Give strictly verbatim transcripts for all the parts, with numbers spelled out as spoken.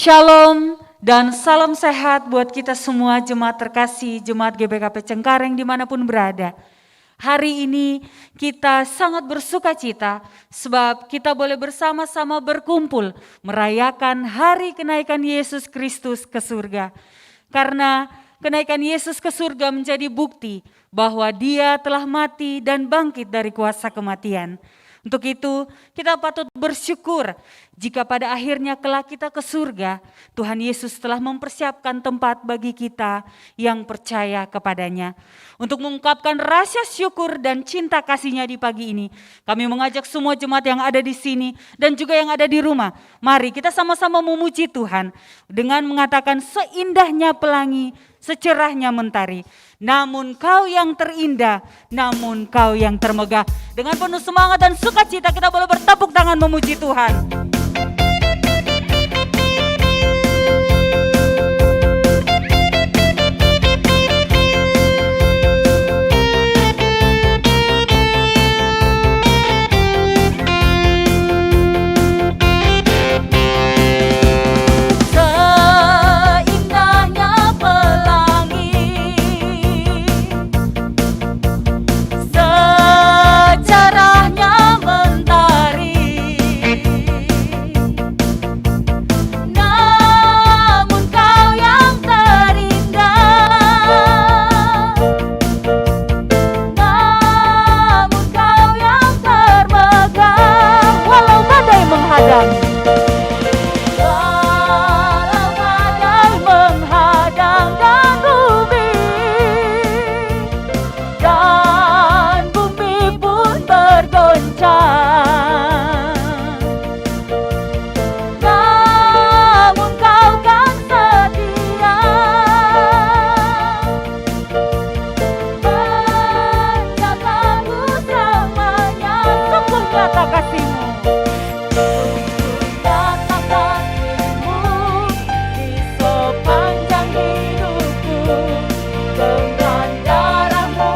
Shalom dan salam sehat buat kita semua, jemaat terkasih, jemaat G B K P Cengkareng dimanapun berada. Hari ini kita sangat bersuka cita sebab kita boleh bersama-sama berkumpul merayakan hari kenaikan Yesus Kristus ke surga. Karena kenaikan Yesus ke surga menjadi bukti bahwa Dia telah mati dan bangkit dari kuasa kematian. Untuk itu, kita patut bersyukur jika pada akhirnya kelak kita ke surga, Tuhan Yesus telah mempersiapkan tempat bagi kita yang percaya kepada-Nya. Untuk mengungkapkan rasa syukur dan cinta kasih-Nya di pagi ini, kami mengajak semua jemaat yang ada di sini dan juga yang ada di rumah, mari kita sama-sama memuji Tuhan dengan mengatakan, "Seindahnya pelangi, secerahnya mentari. Namun Kau yang terindah, namun Kau yang termegah." Dengan penuh semangat dan sukacita kita boleh bertepuk tangan memuji Tuhan. Seindahnya pelangi, secerahnya mentari, namun Kau yang terindah. Namun Kau yang termegah, walau badai menghadang. Walau badai menghadang dan bumi, dan bumi pun bergoncang. Namun Kau kan setia menjagaku selamanya. Sungguh nyata kasih-Mu. Sungguh nyata kasih-Mu di sepanjang hidupku. Dengan darah-Mu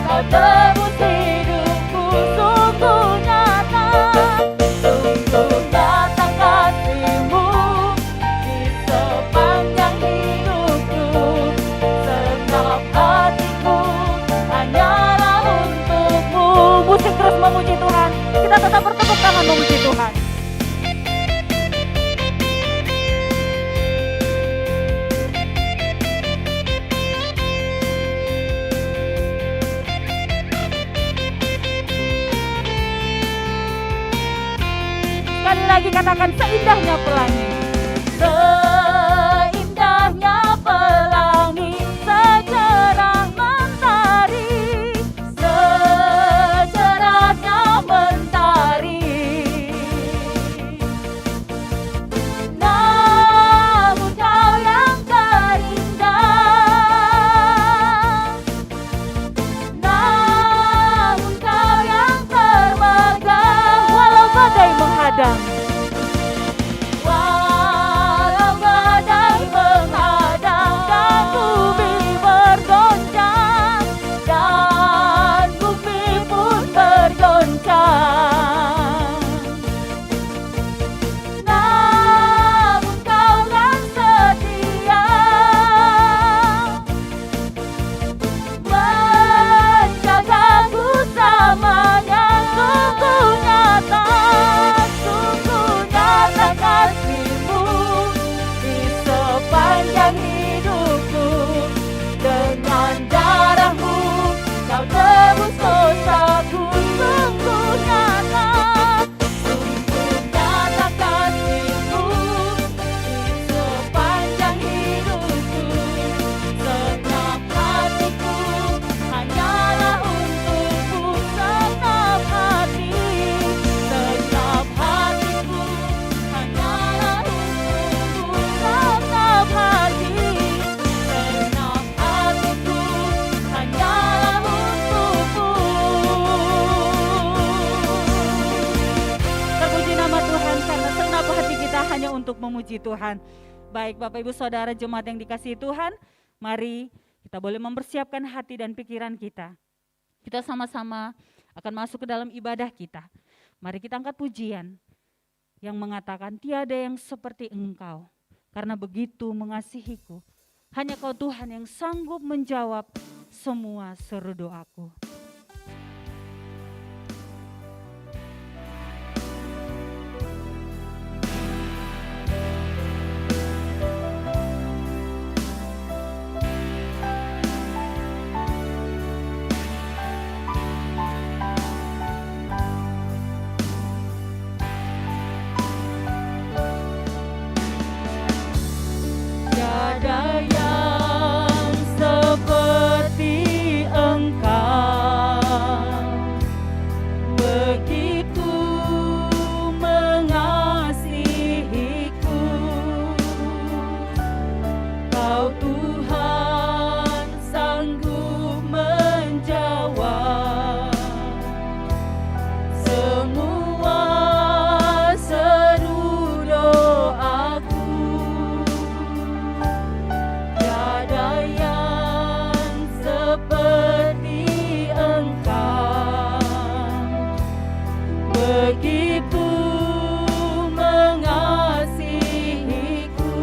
Kau tebus hidupku. Sungguh nyata, sungguh nyata kasih-Mu di sepanjang hidupku. Segenap hatiku hanyalah untuk-Mu. Musik terus memuji Tuhan. Kita tetap bertepuk tangan memuji Tuhan. Sekali lagi katakan, "Seindahnya pelangi." Seindahnya pelangi, secerah mentari, secerahnya mentari. Namun Kau yang terindah, namun Kau yang termegah. Walau badai menghadang, walau badai menghadang dan bumi bergoncang, dan bumi pun bergoncang. Namun Kau kan setia menjagaku selamanya. Sungguh nyata, sungguh nyata kasih-Mu di sepanjang hidupku. Dengan darah-Mu Kau tebus dosaku. Sungguh nyata, sungguh nyata kasih-Mu di sepanjang hidupku. Segenap hatiku hanyalah untuk-Mu. Segenap hati, segenap hatiku hanyalah untuk-Mu. Segenap hati, segenap hatiku hanyalah untuk-Mu. Terpuji nama Tuhan, karena segenap hati kita hanya untuk memuji Tuhan. Baik, Bapak, Ibu, Saudara, jemaat yang dikasihi Tuhan, mari kita boleh mempersiapkan hati dan pikiran kita. Kita sama-sama akan masuk ke dalam ibadah kita. Mari kita angkat pujian yang mengatakan, "Tiada yang seperti Engkau." karena begitu mengasihiku. Hanya Kau Tuhan yang sanggup menjawab semua seru doaku. Tiada yang seperti Engkau, begitu mengasihiku. Kau Tuhan sanggup menjawab semua seru doaku. Tiada yang seperti Engkau, begitu mengasihiku.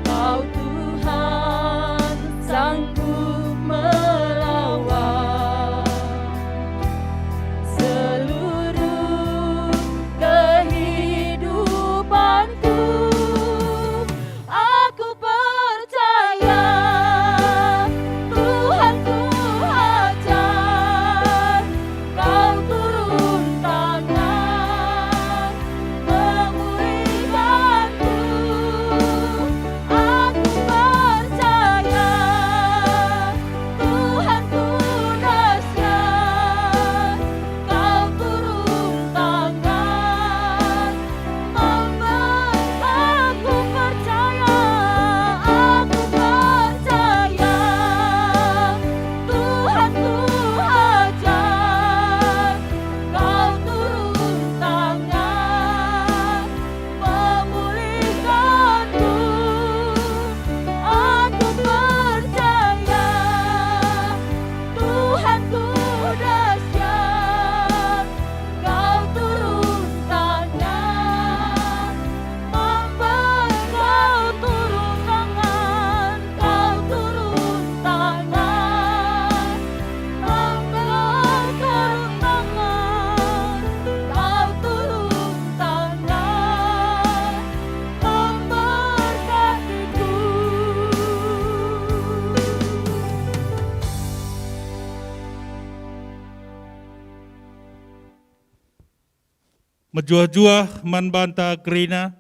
Kau Tuhan sanggup melawan seluruh kehidupanku. Aku percaya, Tuhanku ajar, Kau turun tangan memulihkanku. Aku percaya, Tuhanku dahsyat, Kau turun tangan memberi. Aku percaya, aku percaya, Tuhanku ajar, Kau turun tangan memulihkanku. Aku percaya, Tuhanku dahsyat, Kau turun tangan memberi. Kau turun tangan, Kau turun tangan memberi. Kau turun tangan, Kau turun tangan memberkatiku. Mejuah-juah man banta kerina,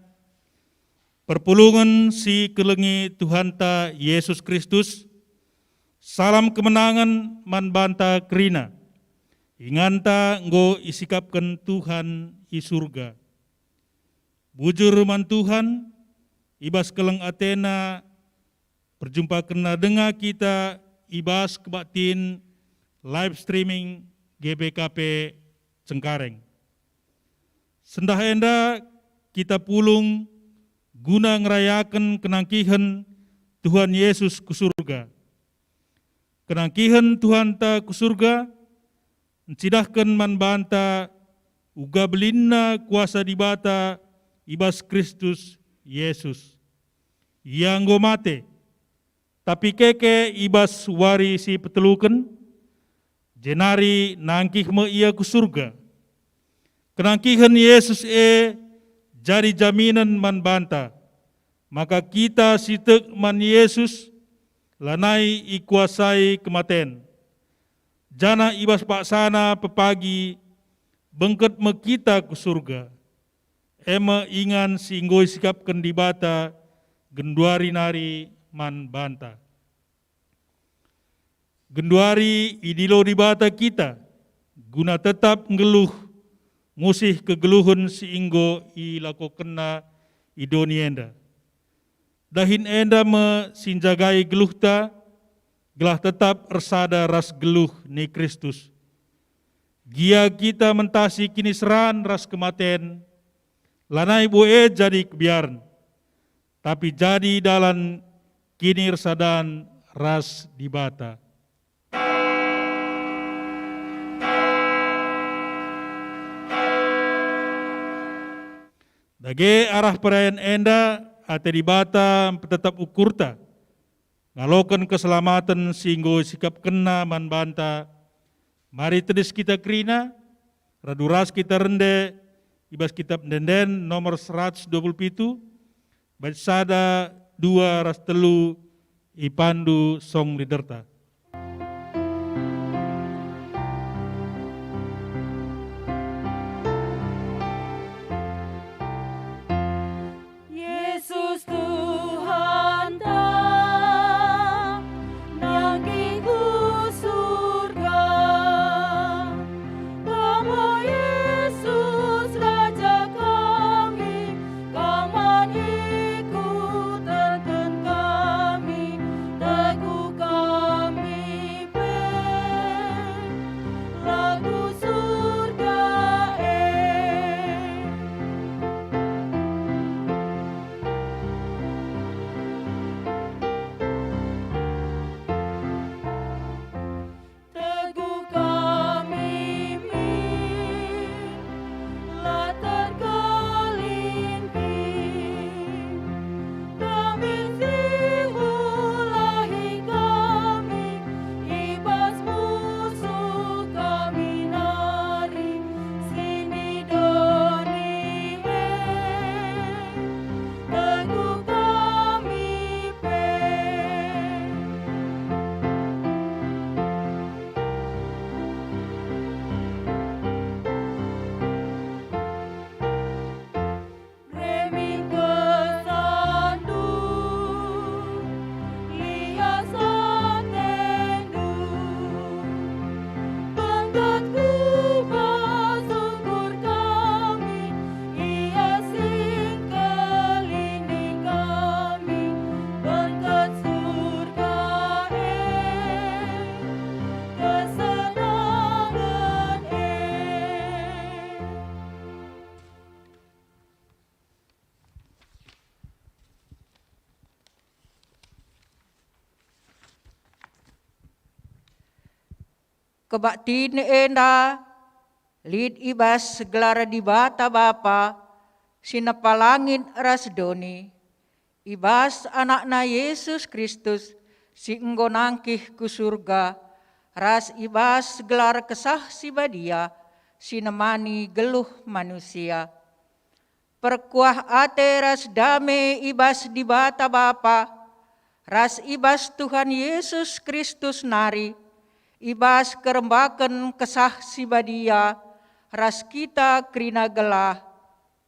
perpulungen si kelengi Tuhanta Jesus Kristus, salam kemenangen man banta kerina. Inganta enggo isikapken Tuhan i Surga. Bujur man Tuhan, i bas keleng ateNa, perjumpakenNa denga kita i bas kebaktin live streaming G B K P Cengkareng. Sendah enda kita pulung guna ngerayaken kenangkihen Tuhan Yesus ku Surga. Kenangkihen Tuhanta ku Surga ncidahken man banta uga belinna kuasa Dibata i bas Kristus Yesus. Ia enggo mate, tapi keke i bas wari si peteluken, jenari nangkih me Ia ku Surga. Kenangkihen Yesus e jadi jaminen man banta, maka kita si tek man Yesus lanai ikuasai kematen, janah i bas paksana pepagi bengket me kita ku Surga. E me ingan si enggo isikapken Dibata genduari nari man banta. Genduari idilo Dibata kita guna tetap nggeluh, musih kegeluhen si enggo ilakokenNa i doni enda. Dahin enda me si njagai geluhta, gelah tetap ersada ras geluh ni Kristus. Gia kita mentasi kiniseran ras kematen, lanai bo e jadi kebiaren, tapi jadi dalan kinirsadan ras Dibata. Dage arah perayan enda ate Dibata mpetetap ukurta, ngaloken keselamaten si enggo isikapkenNa man banta. Mari tedis kita kerina, radu ras kita rende i bas Kitap Ende-enden nomor seratus dua puluh pitu, bait sada, dua, ras telu, ipandu song leaderta. Yesus Tuhanta, nangkih ku Surga. Kam, o Yesus, Raja kami, Kam man ikutken kami, teguh kami pe, la ku Surga e. Teguh kami min, la terkelingking. Kami si mulahi kami, i bas musuh kami nari, si ndoni e. Teguh kami pe. Remin kesandu, lias atendu. Bengket ku bas ukur kami, ia si ngkelini kami, bengket Surga e, kesenangen e. Kebaktin enda lit i bas gelar Dibata Bapa si nepa langit ras doni, i bas AnakNa Yesus Kristus si enggo nangkih ku Surga, ras i bas gelar Kesah Si Badia si nemani geluh manusia. Perkuah ate ras dame i bas Dibata Bapa, ras i bas Tuhan Yesus Kristus nari, i bas kerembaken Kesah Si Badia, ras kita kerina gelah.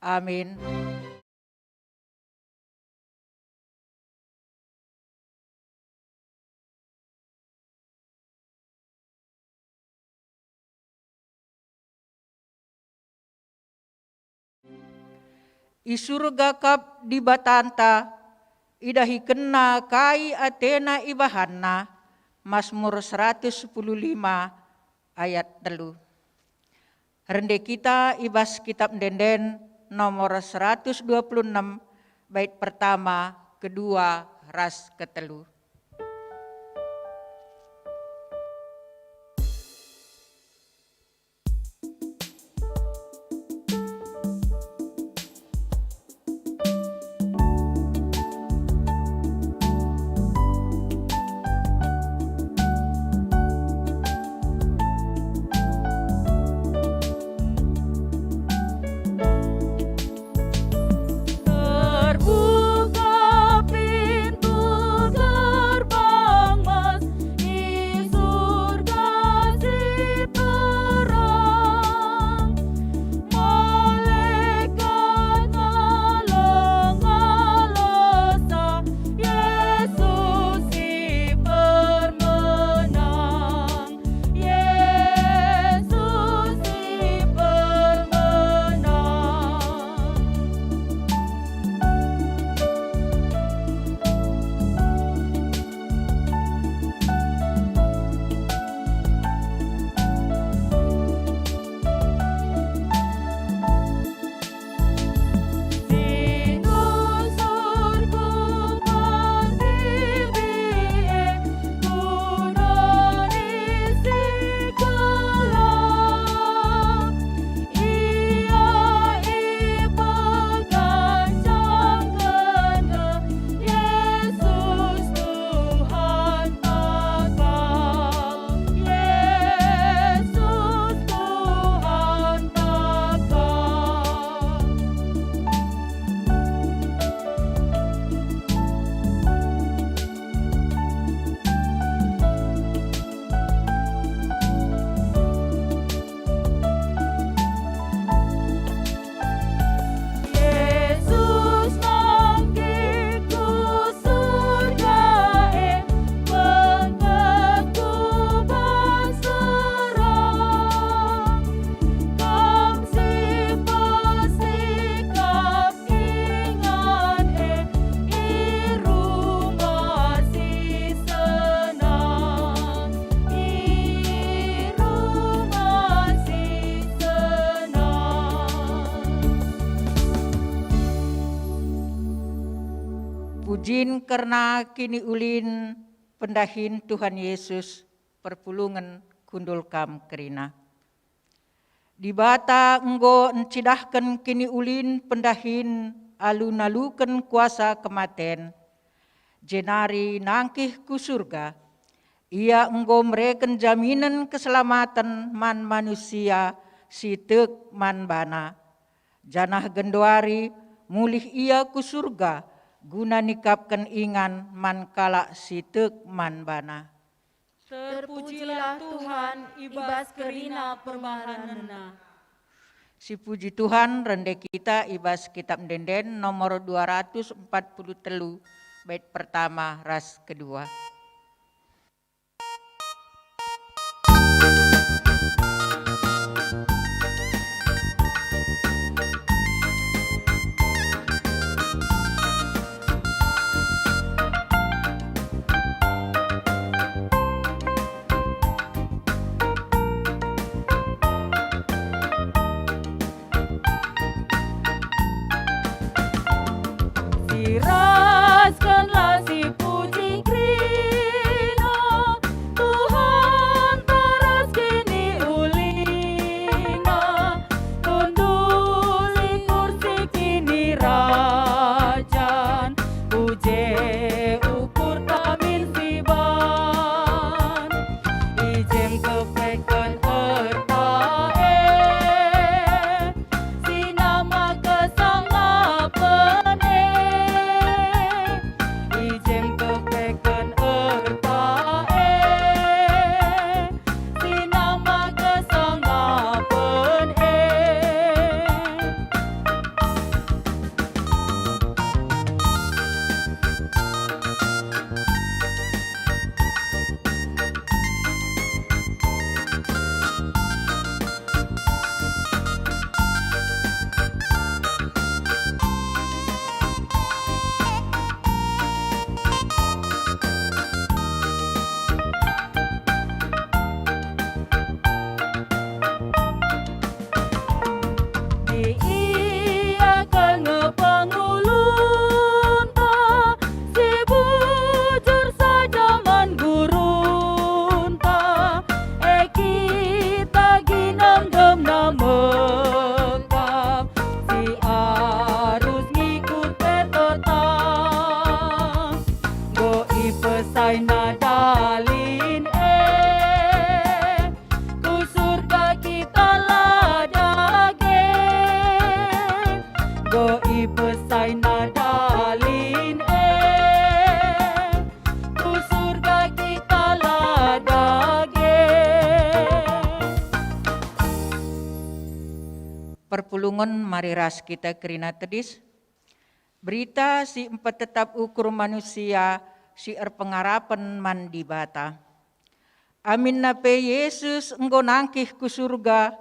Amin. I Surga kap Dibatanta, idahikenNa kai ateNa ibahanNa, Masmur seratus sepuluh lima ayat telu. Rende kita i bas Kitap Ende-enden nomor seratus dua puluh enem, bait pertama, kedua, ras ketelu. Terbuka pintu Kin kerna kiniulin pendahin Tuhan Yesus perpulungen kundul kam kerina. Dibata enggo ncidahken kiniulin pendahin alu naluken kuasa kematen, jenari nangkih ku Surga. Ia enggo mereken jaminen keselamaten man manusia si tek man baNa, janah genduari mulih Ia ku Surga guna nikapken ingan man kalak si tek man baNa. Terpujilah Tuhan i bas kerina perbahanenNa. Sipuji Tuhan, rende kita i bas Kitab Ende-enden nomor dua ratus empat puluh telu, bait pertama ras kedua. Siraskenlah sipuji kerina, Tuhan terus kiniulina, kundul i kursi kinirajan, uje ukur kami siban. I jem kepeken erta e, si nama kesangapen e. I jem kepeken erta e, si nama kesangapen e. Diiaken nge pengulunta si bujur saja man gurunta, e kita ginem gemna mekam si arus ngikut tetap. Enggo ipesaina dalin e ku Surga kita la dage. Enggo ipesaina dalin e, ku Surga kita la dage. Perpulungen mari ras kita kerina tedis. Berita si mpetetap ukur manusia si erpengarapen man Dibata. Aminna pe Yesus enggo nangkih ku Surga,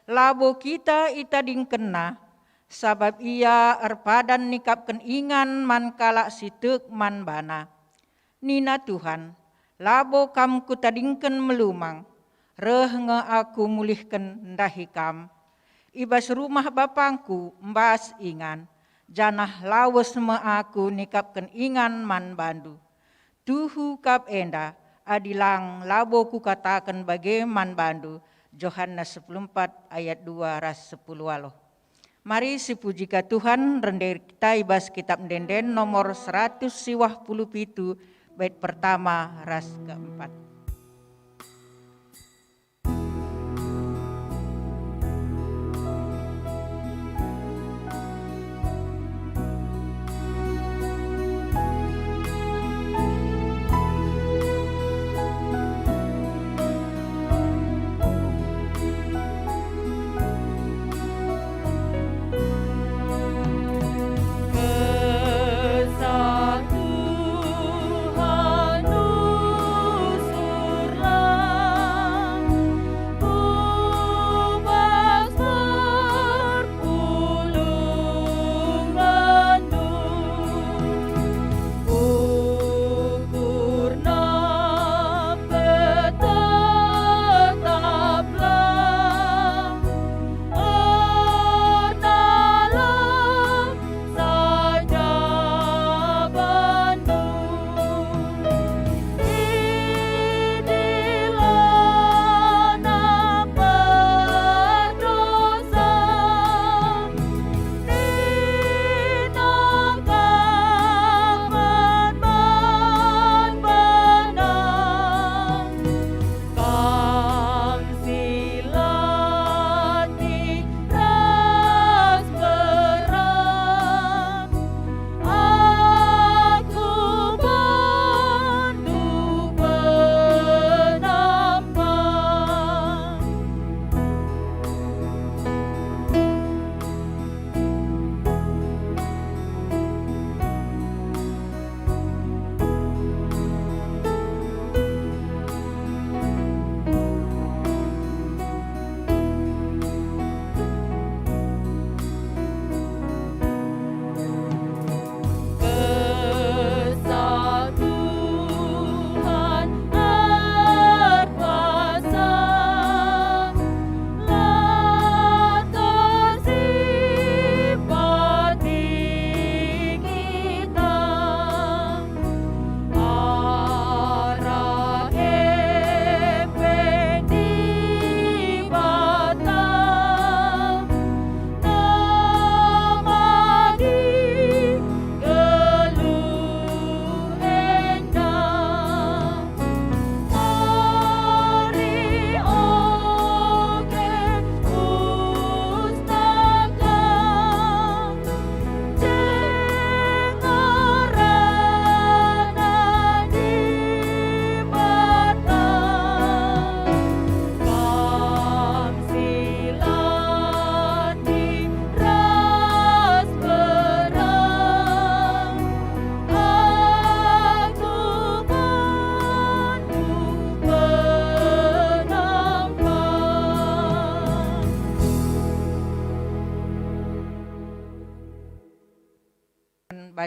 labo kita itadingkenNa, sabap Ia erpadan nikapken ingan man kalak si tek man baNa. Nina Tuhan, "Labo kam Kutadingken melumang, reh nge Aku mulihken ndahi kam. I bas rumah BapangKu mbas ingan, janah lawes me Aku nikapken ingan man bandu. Tuhu kap enda, adi lang labo Kukataken bage man bandu." Johanes sepuluh empat ayat dua ras sepuluh waluh. Mari sipuji ka Tuhan, rende kita i bas Kitab Ende-enden nomor seratus siwah puluh pitu, bait pertama ras keempat. Kesah Tuhan usung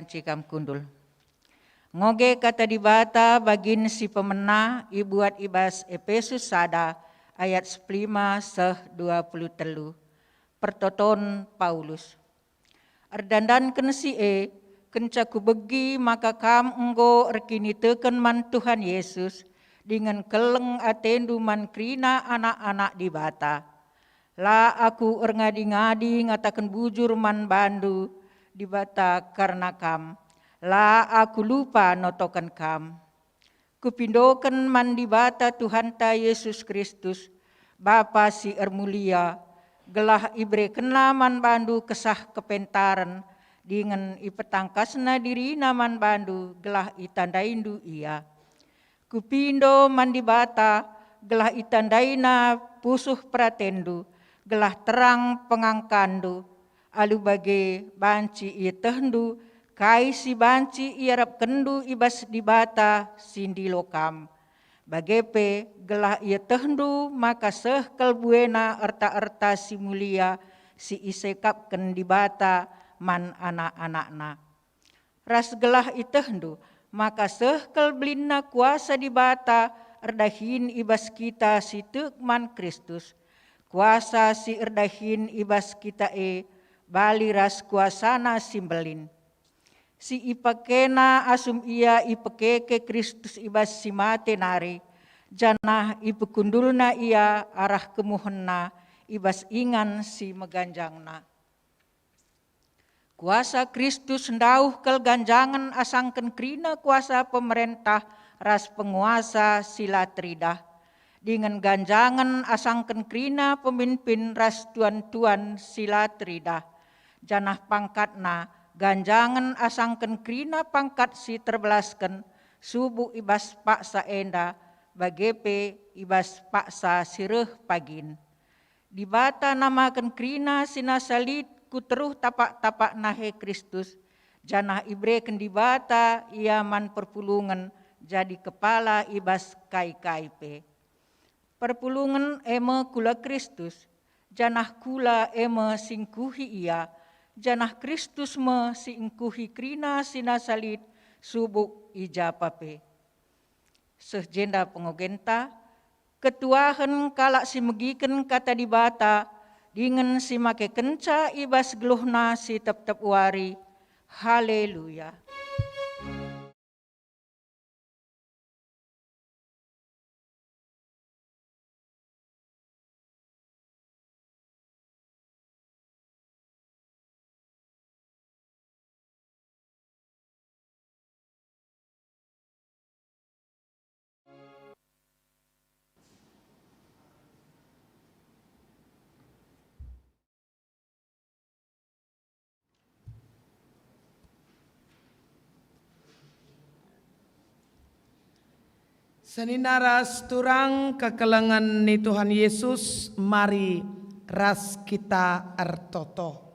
banci kam kundul. Ngoge kata Dibata bagin si pemena ibuat i bas Epesus sada ayat sepulima seh dua puluh telu. Pertoton Paulus. Erdandanken si e, kenca kubegi maka kam enggo erkiniteken man Tuhan Yesus, dingen keleng atendu man kerina anak-anak Dibata. La aku erngadi-ngadi ngataken bujur man bandu, Dibata, kerna kam. La aku lupa notoken kam. Kupindoken man Dibata Tuhanta Yesus Kristus, Bapa si ermulia, gelah iberekenNa man bandu kesah kepentaren, dingen ipetangkasNa diriNa man bandu gelah itandaindu Ia. Kupindo man Dibata gelah itandaina pusuh peratenndu, gelah terang pengangkanndu, alu bage banci ietehndu kai si banci iarapkenndu i bas Dibata si ndilo kam. Bage pe gelah ietehndu maka seh kal buena erta-erta si mulia si isikapken Dibata man anak-anakNa. Ras gelah ietehndu maka seh kal belinna kuasa Dibata erdahin i bas kita si tek man Kristus. Kuasa si erdahin i bas kita e bali ras kuasaNa si mbelin. Si ipakeNa asum Ia ipekeke Kristus i bas si mate nari, janah ipekundulNa Ia arah kemuhenNa i bas ingan si meganjangNa. Kuasa Kristus ndauh kal ganjangen asangken kerina kuasa pemerentah ras penguasa si la teridah, dingen ganjangen asangken kerina pemimpin ras tuan-tuan si la teridah, janah pangkatna ganjangen asangken kerina pangkat si terbelasken subuk i bas paksa enda, bage pe i bas paksa si reh pagin. Dibata namaken kerina si nasa lit ku teruh tapak-tapak nahe Kristus, janah ibereken Dibata Ia man perpulungen jadi kepala i bas kai-kai pe. Perpulungen e me kula Kristus, janah kula e me si ngkuhi Ia, janah Kristus me si ngkuhi kerina si nasa lit subuk i japa pe. Seh jenda pengogenta, ketuahen kalak si megiken Kata Dibata, dingen si makekenca i bas geluhna si tep-tep wari. Haleluya! Senina ras turang kekelengen ni Tuhan Yesus, mari ras kita ertoto.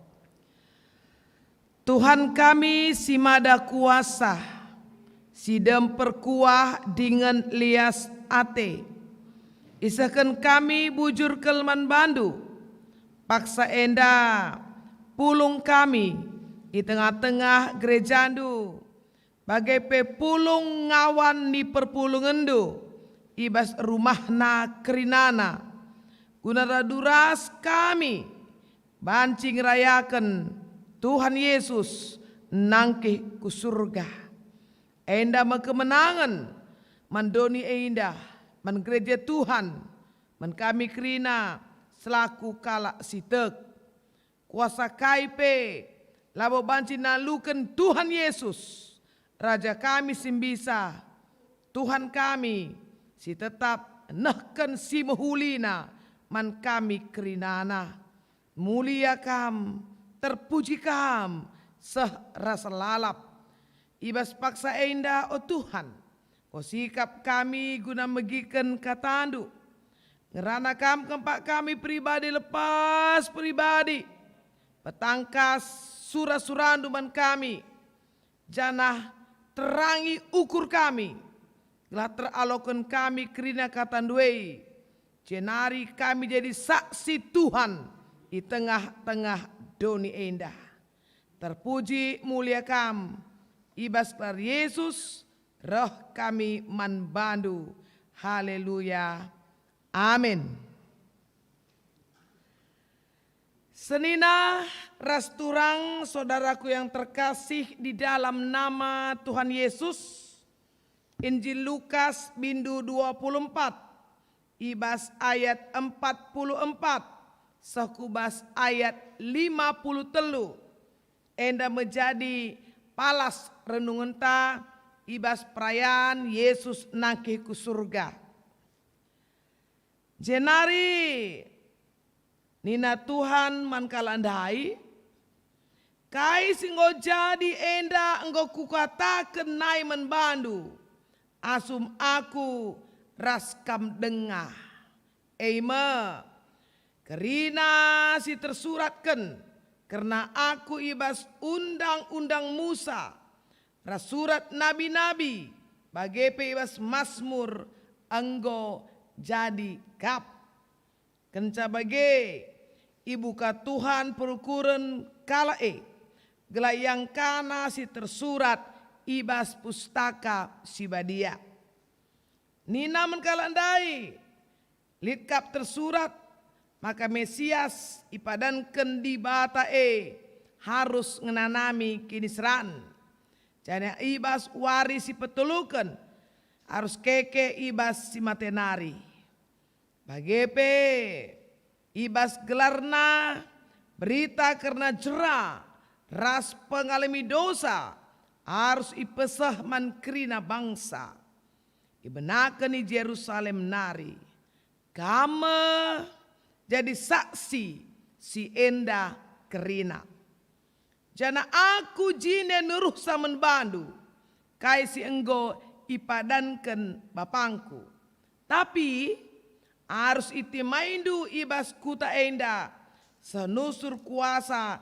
Tuhan kami si mada kuasa, si dem perkuah dingen lias ate, isehken kami bujur kal man bandu. Paksa enda pulung kami i tengah-tengah gerejandu, bage pe pulung ngawan ni perpulungenndu i bas rumahna kerinana, guna radu ras kami banci ngerayaken Tuhan Yesus nangkih ku Surga. Enda me kemenangen man doni enda, man gereja Tuhan, man kami kerina selaku kalak si tek. Kuasa kai pe labo banci naluken Tuhan Yesus, Raja kami si mbisa, Tuhan kami si tetap nehken si mehulina man kami kerinana. Mulia Kam, terpuji Kam, seh ras lalap. I bas paksa enda, o Tuhan, Ko sikap kami guna megiken kataNdu. Ngerana Kam kempak kami pribadi lepas pribadi. Petangkas sura-suraNdu man kami, janah terangi ukur kami, gelah teraloken kami kerina kataNdu e, jenari kami jadi saksi Tuhan i tengah-tengah doni enda. Terpuji mulia Kam, I bas gelar Yesus reh kami man bandu. Haleluya. Amin. Senina ras turang, saudaraku yang terkasih di dalam nama Tuhan Yesus, Injil Lukas bindu dua puluh empat, i bas ayat empat puluh empat seh ku bas ayat lima puluh telu, enda me jadi palas renungenta i bas perayan Yesus nangkih ku surga. Jenari nina Tuhan man kalak ndai, "Kai si enggo jadi enda enggo Kukataken nai man bandu, asum Aku ras kam denga. E me, kerina si tersuratken kerna Aku i bas Undang-undang Musa, ras surat nabi-nabi, bage pe i bas Masmur enggo jadi kap." Kenca bage, ibuka Tuhan perukuren kalak e, gelah iangkana si tersurat i bas Pustaka Si Badia. Nina man kalak ndai, "Lit kap tersurat maka Mesias ipadanken Dibata e harus ngenanami kiniseran, janah i bas wari si peteluken arus keke i bas si mate nari. Bage pe, i bas gelarNa, berita kerna jera ras pengalemi dosa arus ipeseh man kerina bangsa. Ibenaken i Jerusalem nari. Kam me jadi saksi si enda kerina. Janah Aku jine nuruhsa man bandu kai si enggo ipadanken BapangKu. Tapi arus itimaindu i bas kuta enda, seh nusur kuasa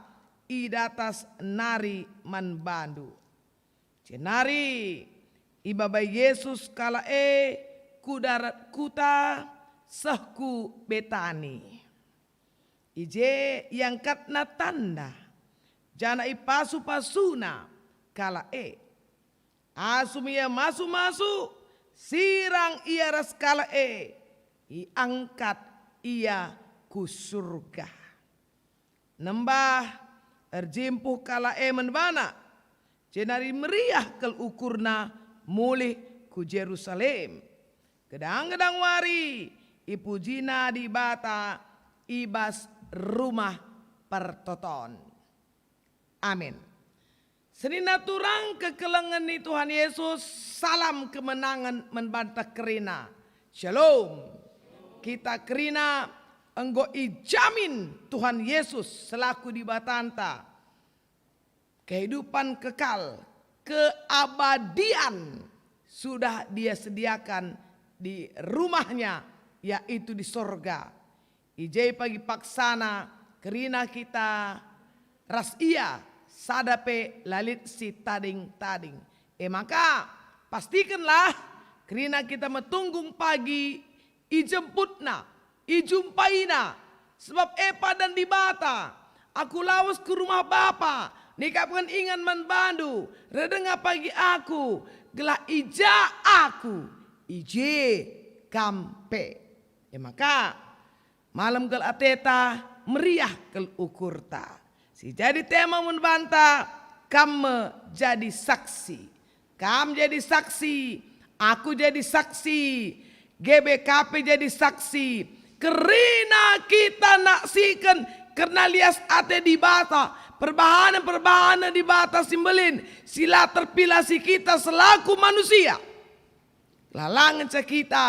i datas nari man bandu." Jenari ibabai Jesus kalak e ku darat kuta, seh ku Betani. I je iangkatNa tanda, janah ipasu-pasuNa kalak e. Asum ia masu-masu, sirang ia ras kalak e, iangkat ia ku surga. Nembah erjimpuh kalak e man bana, jenari meriah kal ukurna mulih ku Jerusalem. Gedang-gedang wari ipujina Dibata i bas Rumah Pertoton. Amin. Senina turang kekelengen ni Tuhan Yesus, salam kemenangen man banta kerina. Shalom. Kita kerina enggo ijamin Tuhan Yesus selaku Dibatanta. Kehidupan kekal, keabadian sudah Dia sediakan di rumah-Nya, yaitu di sorga. I je pagi paksana kerina kita ras Ia, sada pe la lit si tading-tading. E maka, pastikenlah kerina kita metunggung pagi ijemputNa, ijumpaina, sebab e padan Dibata. Aku lawes ku rumah Bapa, nikapken ingan man bandu, reh denga pagi Aku, gelah i ja Aku, i je kam pe. E maka, malem kal ateta, meriah kal ukurta. Si jadi tema man banta, kam me jadi saksi. Kam jadi saksi, aku jadi saksi, G B K P jadi saksi. Kerina kita naksiken kerna lias ate Dibata, perbahanen-perbahanen Dibata si mbelin, si la terpilasi kita selaku manusia. La ngenca kita,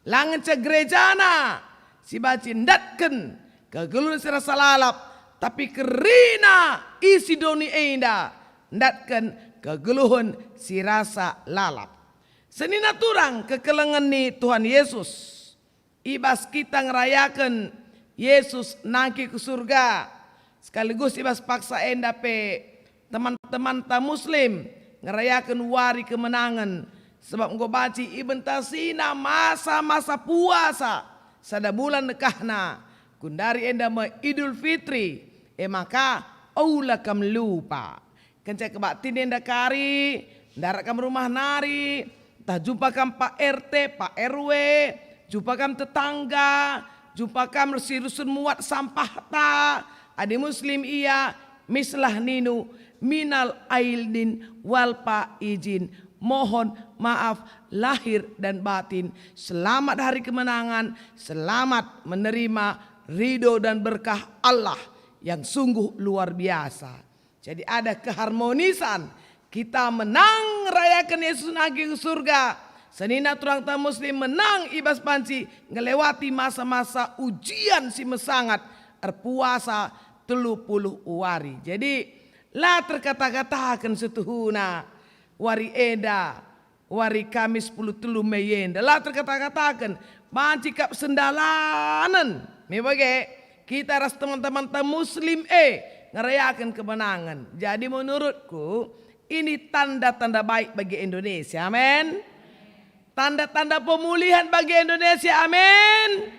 la ngenca gerejana si banci ndatken kegeluhen si rasa lalap, tapi kerina isi doni enda ndatken kegeluhen si rasa lalap. Senina turang kekelengen ni Tuhan Yesus, i bas kita ngerayaken Yesus nangkih ku surga, sekaligus i bas paksa enda pe teman-temanta Muslim ngerayaken wari kemenangen, sebab enggo banci ibentasina masa-masa puasa sada bulan dekahna, gundari enda me Idul Fitri. E maka, ola kam lupa. Kenca kebaktin enda kari, ndarat kam rumah nari, ntah jumpa kam Pak R T, Pak R W, jumpa kam tetangga, jumpa kam si rusur muat sampahta. Adi Muslim ia, mislah nina, minal aidin wal faizin, mohon maaf lahir dan batin. Selamat hari kemenangan, selamat menerima ridho dan berkah Allah yang sungguh luar biasa. Jadi ada keharmonisan. Kita menang rayaken Yesus nangkih ku surga. Senina turangta Muslim menang i bas banci ngelewati masa-masa ujian si mesangat, erpuasa telu puluh wari. Jadi la terkata-kataken situhuna wari enda. Wari Kamis sepuluh telu Mei enda la terkata-kataken, banci kap sendalanen. Me bage, kita ras teman-temanta Muslim e ngerayaken kemenangen. Jadi menurutku, ini tanda-tanda baik bagi Indonesia. Amin. Tanda-tanda pemulihan bagi Indonesia. Amin.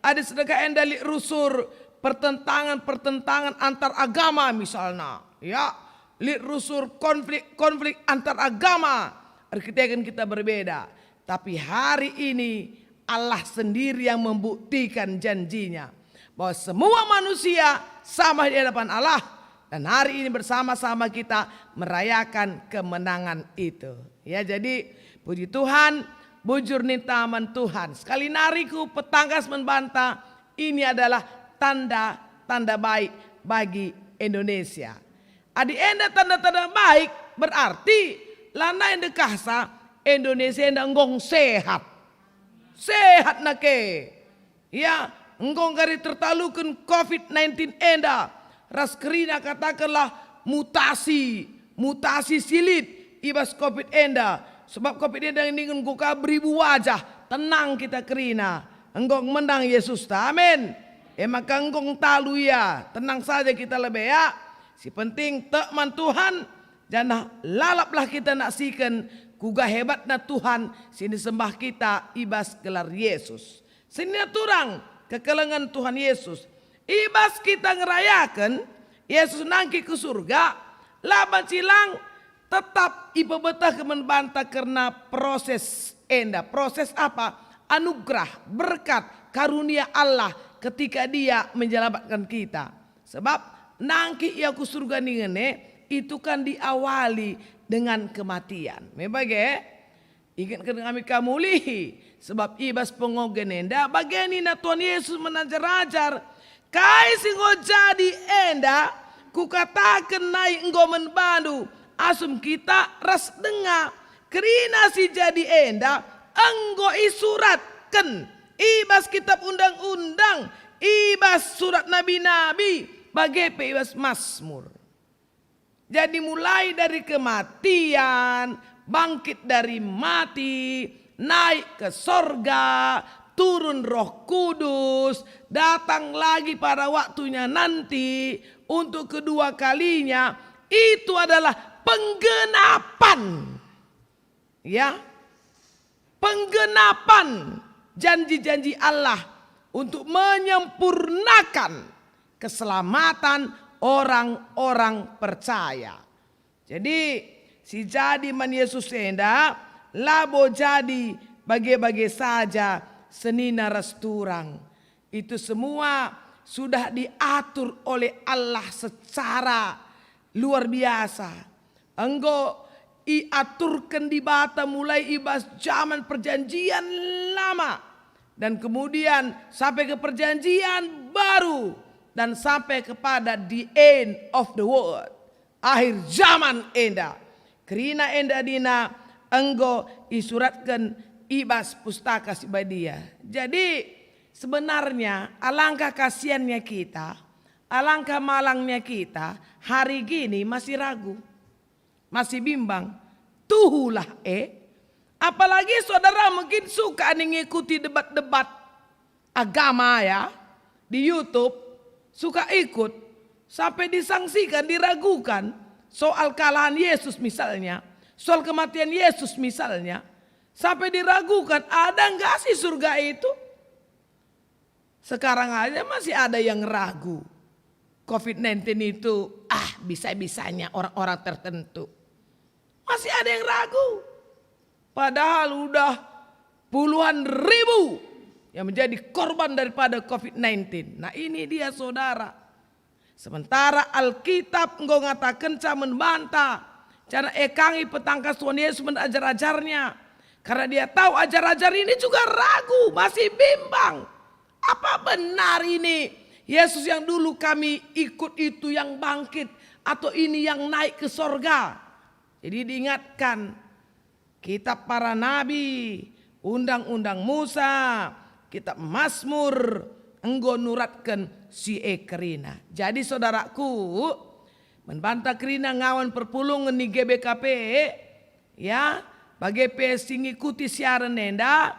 Adi sedekah enda lit rusur pertentangan-pertentangan antar agama misalna, ya, lit rusur konflik-konflik antar agama, erkiteken kita berbeda. Tapi hari ini Allah sendiri yang membuktikan janjinya bahwa semua manusia sama di hadapan Allah, dan hari ini bersama-sama kita merayakan kemenangan itu. Ya, jadi puji Tuhan, bujur ninta man Tuhan. Sekali nari ku petangkas man banta, ini adalah tanda-tanda baik bagi Indonesia. Adi enda tanda-tanda baik, berarti lanai ndekahsa Indonesia enda enggong sehat. Sehat nake. Ya, enggo nggari tertaluken covid nineteen enda ras kerina katakenlah mutasi, mutasi si lit i bas covid enda. Sebab covid enda ningen enggo ka beribu wajah, tenang kita kerina. Enggo menang Yesusta. Amin. E maka enggo talu ia. Tenang saja kita lebe ya. Si penting tek man Tuhan, janah lalaplah kita naksiken kuga hebatna Tuhan si nisembah kita i bas gelar Yesus. Senina turang kekelengen Tuhan Yesus. I bas kita ngerayaken Yesus nangkih ku surga, la banci lang tetap ipebetehken man banta kerna proses enda. Proses apa? Anugerah, berkat, karunia Allah ketika Dia menyelamatkan kita. Sebab nangkih Ia ku surga ningen e, itu kan diawali dengan kematian. Me bage? Ingetken kami kamulihi, sebab i bas pengogen enda bage nina Tuhan Yesus man ajar-ajar, "Kai si enggo jadi enda, Kukataken nai enggo man bandu, asum kita ras denga. Kerina si jadi enda enggo isuratken i bas Kitap Undang-undang, i bas surat nabi-nabi, bage pe i bas Masmur." Jadi mulai dari kematian, bangkit dari mati, naik ke sorga, turun Roh Kudus, datang lagi pada waktunya nanti untuk kedua kalinya, itu adalah penggenapan. Ya, penggenapan janji-janji Allah untuk menyempurnakan keselamatan orang-orang percaya. Jadi, si jadi man Yesus enda labo jadi bage-bage saja senina ras turang. Itu semua sudah diatur oleh Allah secara luar biasa. Enggo iaturken Dibata mulai i bas jaman Perjanjian Lama, dan kemudian sampai ke Perjanjian Baru, dan sampai kepada the end of the world, akhir jaman enda. Kerina enda nina enggo isuratken i bas Pustaka Si Badia. Jadi, sebenarnya alangkah kasiannya kita, alangkah malangnya kita, hari gini masih ragu, masih bimbang. Tuhulah, eh. Apalagi saudara mungkin suka nih ngikuti debat-debat agama ya, di YouTube, suka ikut, sampai disangsikan, diragukan soal kalahan Yesus misalnya, soal kematian Yesus misalnya, sampai diragukan, ada nggak sih surga itu? Sekarang aja masih ada yang ragu covid nineteen itu ah, bisa-bisanya orang-orang tertentu. Masih ada yang ragu. Padahal udah puluhan ribu yang menjadi korban daripada covid nineteen. Nah, ini dia, saudara. Sementara Alkitab enggo ngatakenca man banta, janah e ka nge ipetangkas Tuhan Yesus man ajar-ajarNa. Karena dia tahu ajar-ajar ini juga ragu, masih bimbang. Apa benar ini Yesus yang dulu kami ikut itu yang bangkit, atau ini yang naik ke sorga? Jadi diingatkan, Kitab para nabi, Undang-undang Musa, Kitab Mazmur enggo nuratken si e kerina. Jadi, saudaraku, man banta kerina ngawan perpulungen ni G B K P, ya, bage pe si ngikuti siaren enda,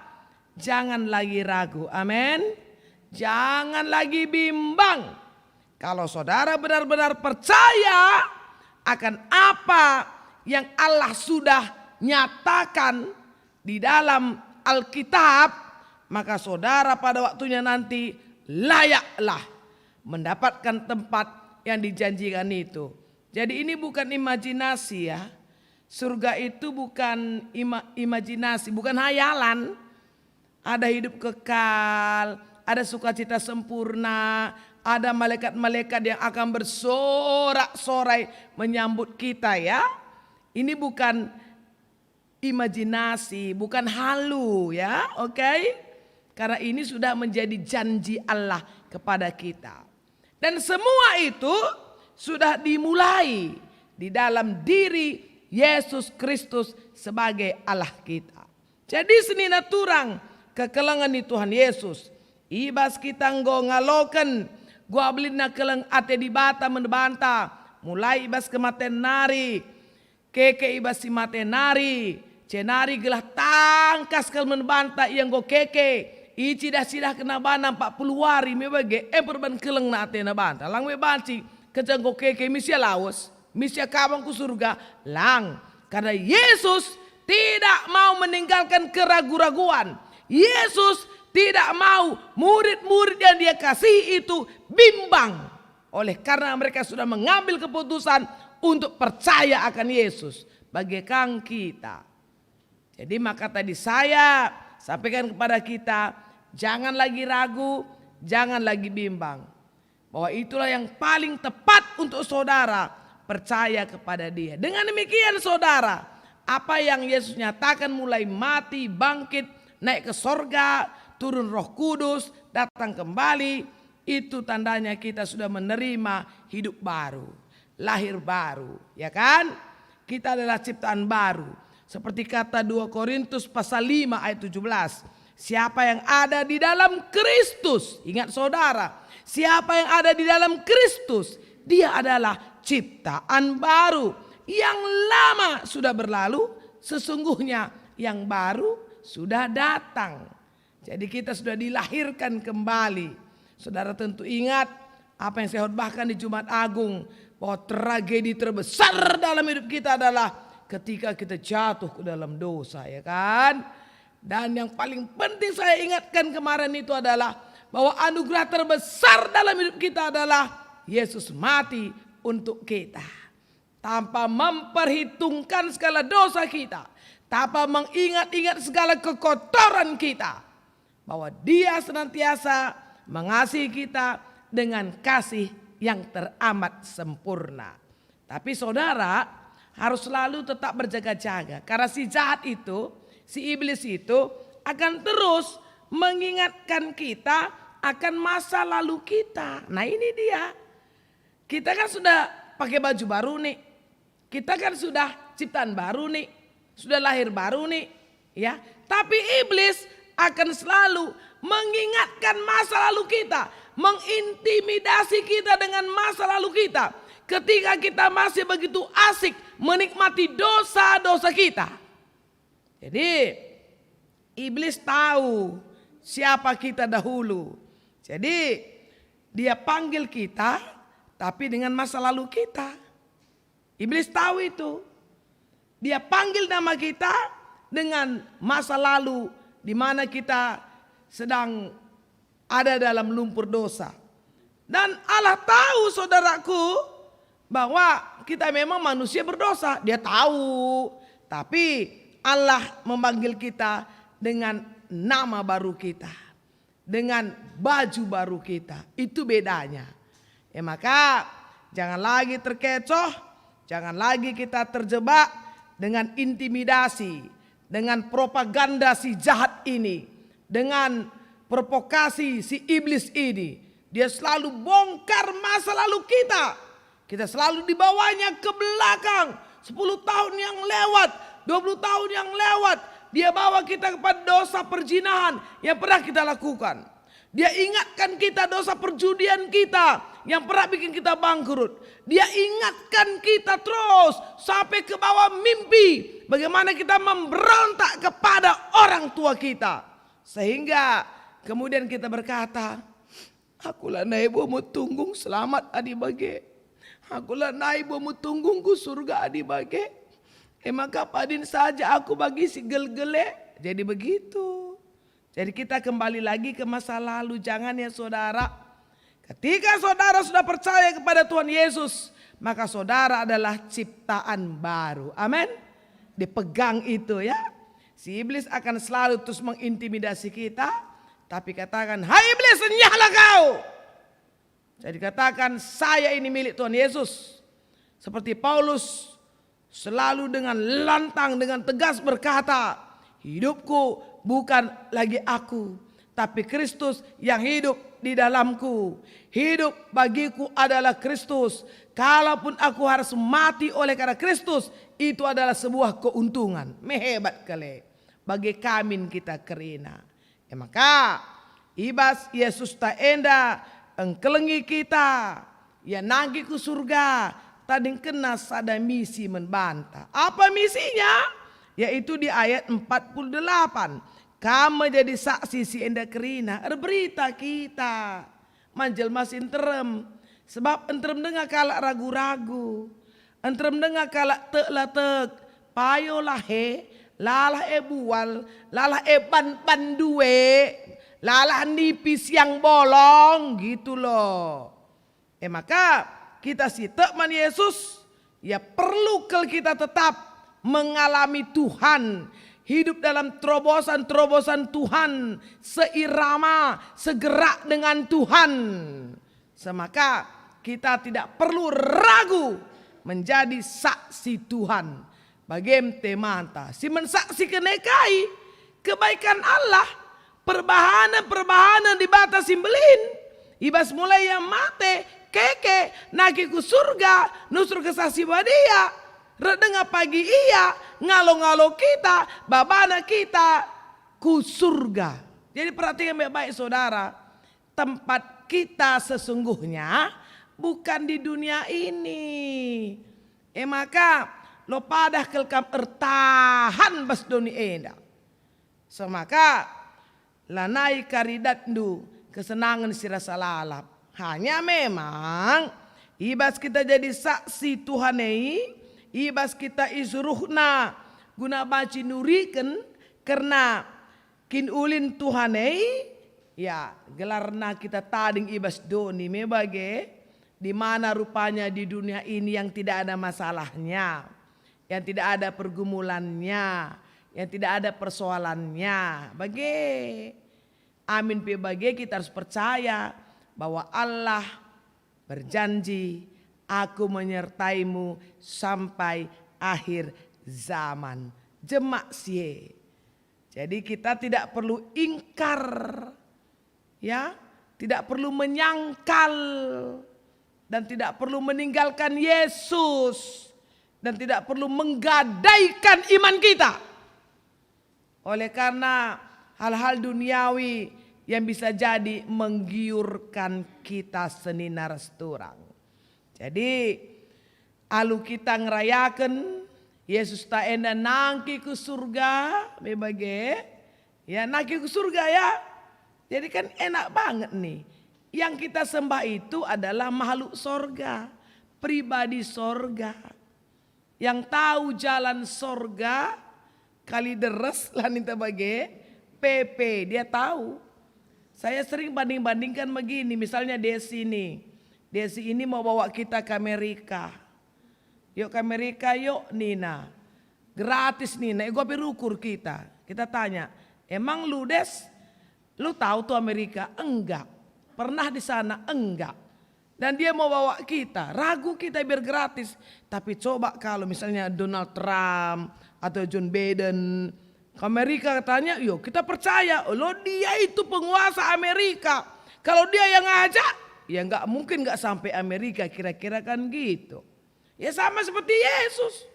jangan lagi ragu. Amin. Jangan lagi bimbang. Kalau saudara benar-benar percaya akan apa yang Allah sudah nyatakan di dalam Alkitab, maka saudara pada waktunya nanti layaklah mendapatkan tempat yang dijanjikan itu. Jadi, ini bukan imajinasi, ya. Surga itu bukan ima-, imajinasi, bukan hayalan. Ada hidup kekal, ada sukacita sempurna, ada malaikat-malaikat yang akan bersorak-sorai menyambut kita, ya. Ini bukan imajinasi, bukan halu, ya, oke? Karena ini sudah menjadi janji Allah kepada kita. Dan semua itu sudah dimulai di dalam diri Yesus Kristus sebagai Allah kita. Jadi, senina turang kekelengen ni Tuhan Yesus, i bas kita enggo ngaloken gua belinna keleng ate Dibata man banta, mulai i bas kematen nari, keke i bas si mate nari, jenari gelah tangkas kal man banta ia enggo keke, icidahcidahkenna bana empat puluh wari me bage, e perban kelengna atena banta. Lang me banci, kenca enggo keke, misia lawes, misia kabang ku surga? Lang, karena Yesus tidak mau meninggalkan keragu-raguan. Yesus tidak mau murid-murid yang Dia kasihi itu bimbang. Oleh karena mereka sudah mengambil keputusan untuk percaya akan Yesus. Bage ka kita. Jadi, maka tadi saya sampaikan kepada kita, jangan lagi ragu, jangan lagi bimbang, bahwa itulah yang paling tepat untuk saudara percaya kepada Dia. Dengan demikian, saudara, apa yang Yesus nyatakan, mulai mati, bangkit, naik ke sorga, turun Roh Kudus, datang kembali, itu tandanya kita sudah menerima hidup baru, lahir baru, ya kan? Kita adalah ciptaan baru. Seperti kata dua Korintus pasal lima ayat tujuh belas, "Siapa yang ada di dalam Kristus," ingat, saudara, siapa yang ada di dalam Kristus, dia adalah ciptaan baru. Yang lama sudah berlalu, sesungguhnya yang baru sudah datang. Jadi, kita sudah dilahirkan kembali. Saudara tentu ingat apa yang saya khotbahkan di Jumat Agung, bahwa tragedi terbesar dalam hidup kita adalah ketika kita jatuh ke dalam dosa, ya kan? Dan yang paling penting saya ingatkan kemarin itu adalah bahwa anugerah terbesar dalam hidup kita adalah Yesus mati untuk kita. Tanpa memperhitungkan segala dosa kita, tanpa mengingat-ingat segala kekotoran kita, bahwa Dia senantiasa mengasihi kita dengan kasih yang teramat sempurna. Tapi, saudara, harus selalu tetap berjaga-jaga, karena si jahat itu, si iblis itu, akan terus mengingatkan kita akan masa lalu kita. Nah, ini dia. Kita kan sudah pakai baju baru nih. Kita kan sudah ciptaan baru nih. Sudah lahir baru nih. Ya, tapi iblis akan selalu mengingatkan masa lalu kita, mengintimidasi kita dengan masa lalu kita. Ketika kita masih begitu asik menikmati dosa-dosa kita. Jadi, iblis tahu siapa kita dahulu. Jadi, dia panggil kita, tapi dengan masa lalu kita. Iblis tahu itu. Dia panggil nama kita dengan masa lalu di mana kita sedang ada dalam lumpur dosa. Dan Allah tahu, saudaraku, bahwa kita memang manusia berdosa, Dia tahu. Tapi Allah memanggil kita dengan nama baru kita, dengan baju baru kita. Itu bedanya. Ya, maka jangan lagi terkecoh, jangan lagi kita terjebak dengan intimidasi, dengan propaganda si jahat ini, dengan provokasi si iblis ini. Dia selalu bongkar masa lalu kita. Kita selalu dibawanya ke belakang. Sepuluh tahun yang lewat, dua puluh tahun yang lewat, dia bawa kita kepada dosa perzinahan yang pernah kita lakukan. Dia ingatkan kita dosa perjudian kita yang pernah bikin kita bangkrut. Dia ingatkan kita terus sampai ke bawah mimpi, bagaimana kita memberontak kepada orang tua kita. Sehingga kemudian kita berkata, "Aku lanai bo metunggung selamat adi bage. Aku lanai bo metunggung ku surga adi bage. E maka padin saja aku bagi si gelgel e." Jadi begitu. Jadi kita kembali lagi ke masa lalu, jangan ya saudara. Ketika saudara sudah percaya kepada Tuhan Yesus, maka saudara adalah ciptaan baru. Amin. Dipegang itu ya. Si iblis akan selalu terus mengintimidasi kita, tapi katakan, "Hai iblis, enyahlah kau!" Jadi katakan, "Saya ini milik Tuhan Yesus." Seperti Paulus selalu dengan lantang, dengan tegas berkata, "Hidupku bukan lagi aku, tapi Kristus yang hidup di dalamku. Hidup bagiku adalah Kristus. Kalaupun aku harus mati oleh karena Kristus, itu adalah sebuah keuntungan." Mehebat kale. Bage kamin kita kerina. E maka, i bas Yesusta enda engkelengi kita, Ia nangkih ku surga, tadingkenna sada misi man banta. Apa misinya? Yaitu di ayat empat puluh delapan, "Kam me jadi saksi si enda kerina, erberita kita man jelma si nterem, sebab nterem denga kalak ragu-ragu, nterem denga kalak tek la tek, payo la he, lalah e bual, lalah e ban-ban due, lalah nipi siang bolong," gitu loh. E maka, kita si tek man Yesus, ya perlu kal kita tetap mengalami Tuhan, hidup dalam terobosan-terobosan Tuhan, seirama, segerak dengan Tuhan. Semaka kita tidak perlu ragu menjadi saksi Tuhan. Bage me temanta si mensaksiken e kai? Kebaikan Allah, perbahanen-perbahanen Dibata si mbelin. I bas mulai Ia mate, keke, nangkih ku surga, nusur Kesah Si Badia, reh denga pagi Ia ngalo-ngalo kita, babana kita ku surga. Jadi perhatikan baik-baik, saudara. Tempat kita sesungguhnya bukan di dunia ini. E maka, lo padah kal kam ertahan bas doni enda. Semaka, lanai karidatndu kesenangen si rasa lalap. Hanya memang, i bas kita jadi saksi Tuhan e, i bas kita isuruhNa guna banci nuriken kerna kin ulin Tuhan e, ya, gelarna kita tading i bas doni me bage, di mana rupanya di dunia ini yang tidak ada masalahnya, yang tidak ada pergumulannya, yang tidak ada persoalannya. Bage, amin pe bage kita harus percaya bahwa Allah berjanji, "Aku menyertaimu sampai akhir zaman." Jemak sie. Jadi kita tidak perlu ingkar, ya, tidak perlu menyangkal, dan tidak perlu meninggalkan Yesus, dan tidak perlu menggadaikan iman kita oleh karena hal-hal duniawi yang bisa jadi menggiurkan kita senina ras turang. Jadi, alu kita ngerayaken Yesusta enda nangkih ku surga, me bage, ya, nangkih ku surga, ya. Jadi kan enak banget nih. Yang kita sembah itu adalah makhluk sorga, pribadi sorga. Yang tahu jalan sorga, kali deres lah ninta bage, P P, dia tahu. Saya sering banding-bandingkan begini, misalnya Desi nih. Desi ini mau bawa kita ke Amerika. Yuk ke Amerika yuk, nina. Gratis nina, ego pe rukur kita. Kita tanya, emang lu Des, lu tahu tuh Amerika? Enggak. Pernah di sana? Enggak. Dan dia mau bawa kita, ragu kita biar gratis. Tapi coba kalau misalnya Donald Trump atau John Biden ke Amerika katanya, yo kita percaya, lo dia itu penguasa Amerika. Kalau dia yang ngajak, ya nggak mungkin nggak sampai Amerika, kira-kira kan gitu. Ya sama seperti Yesus.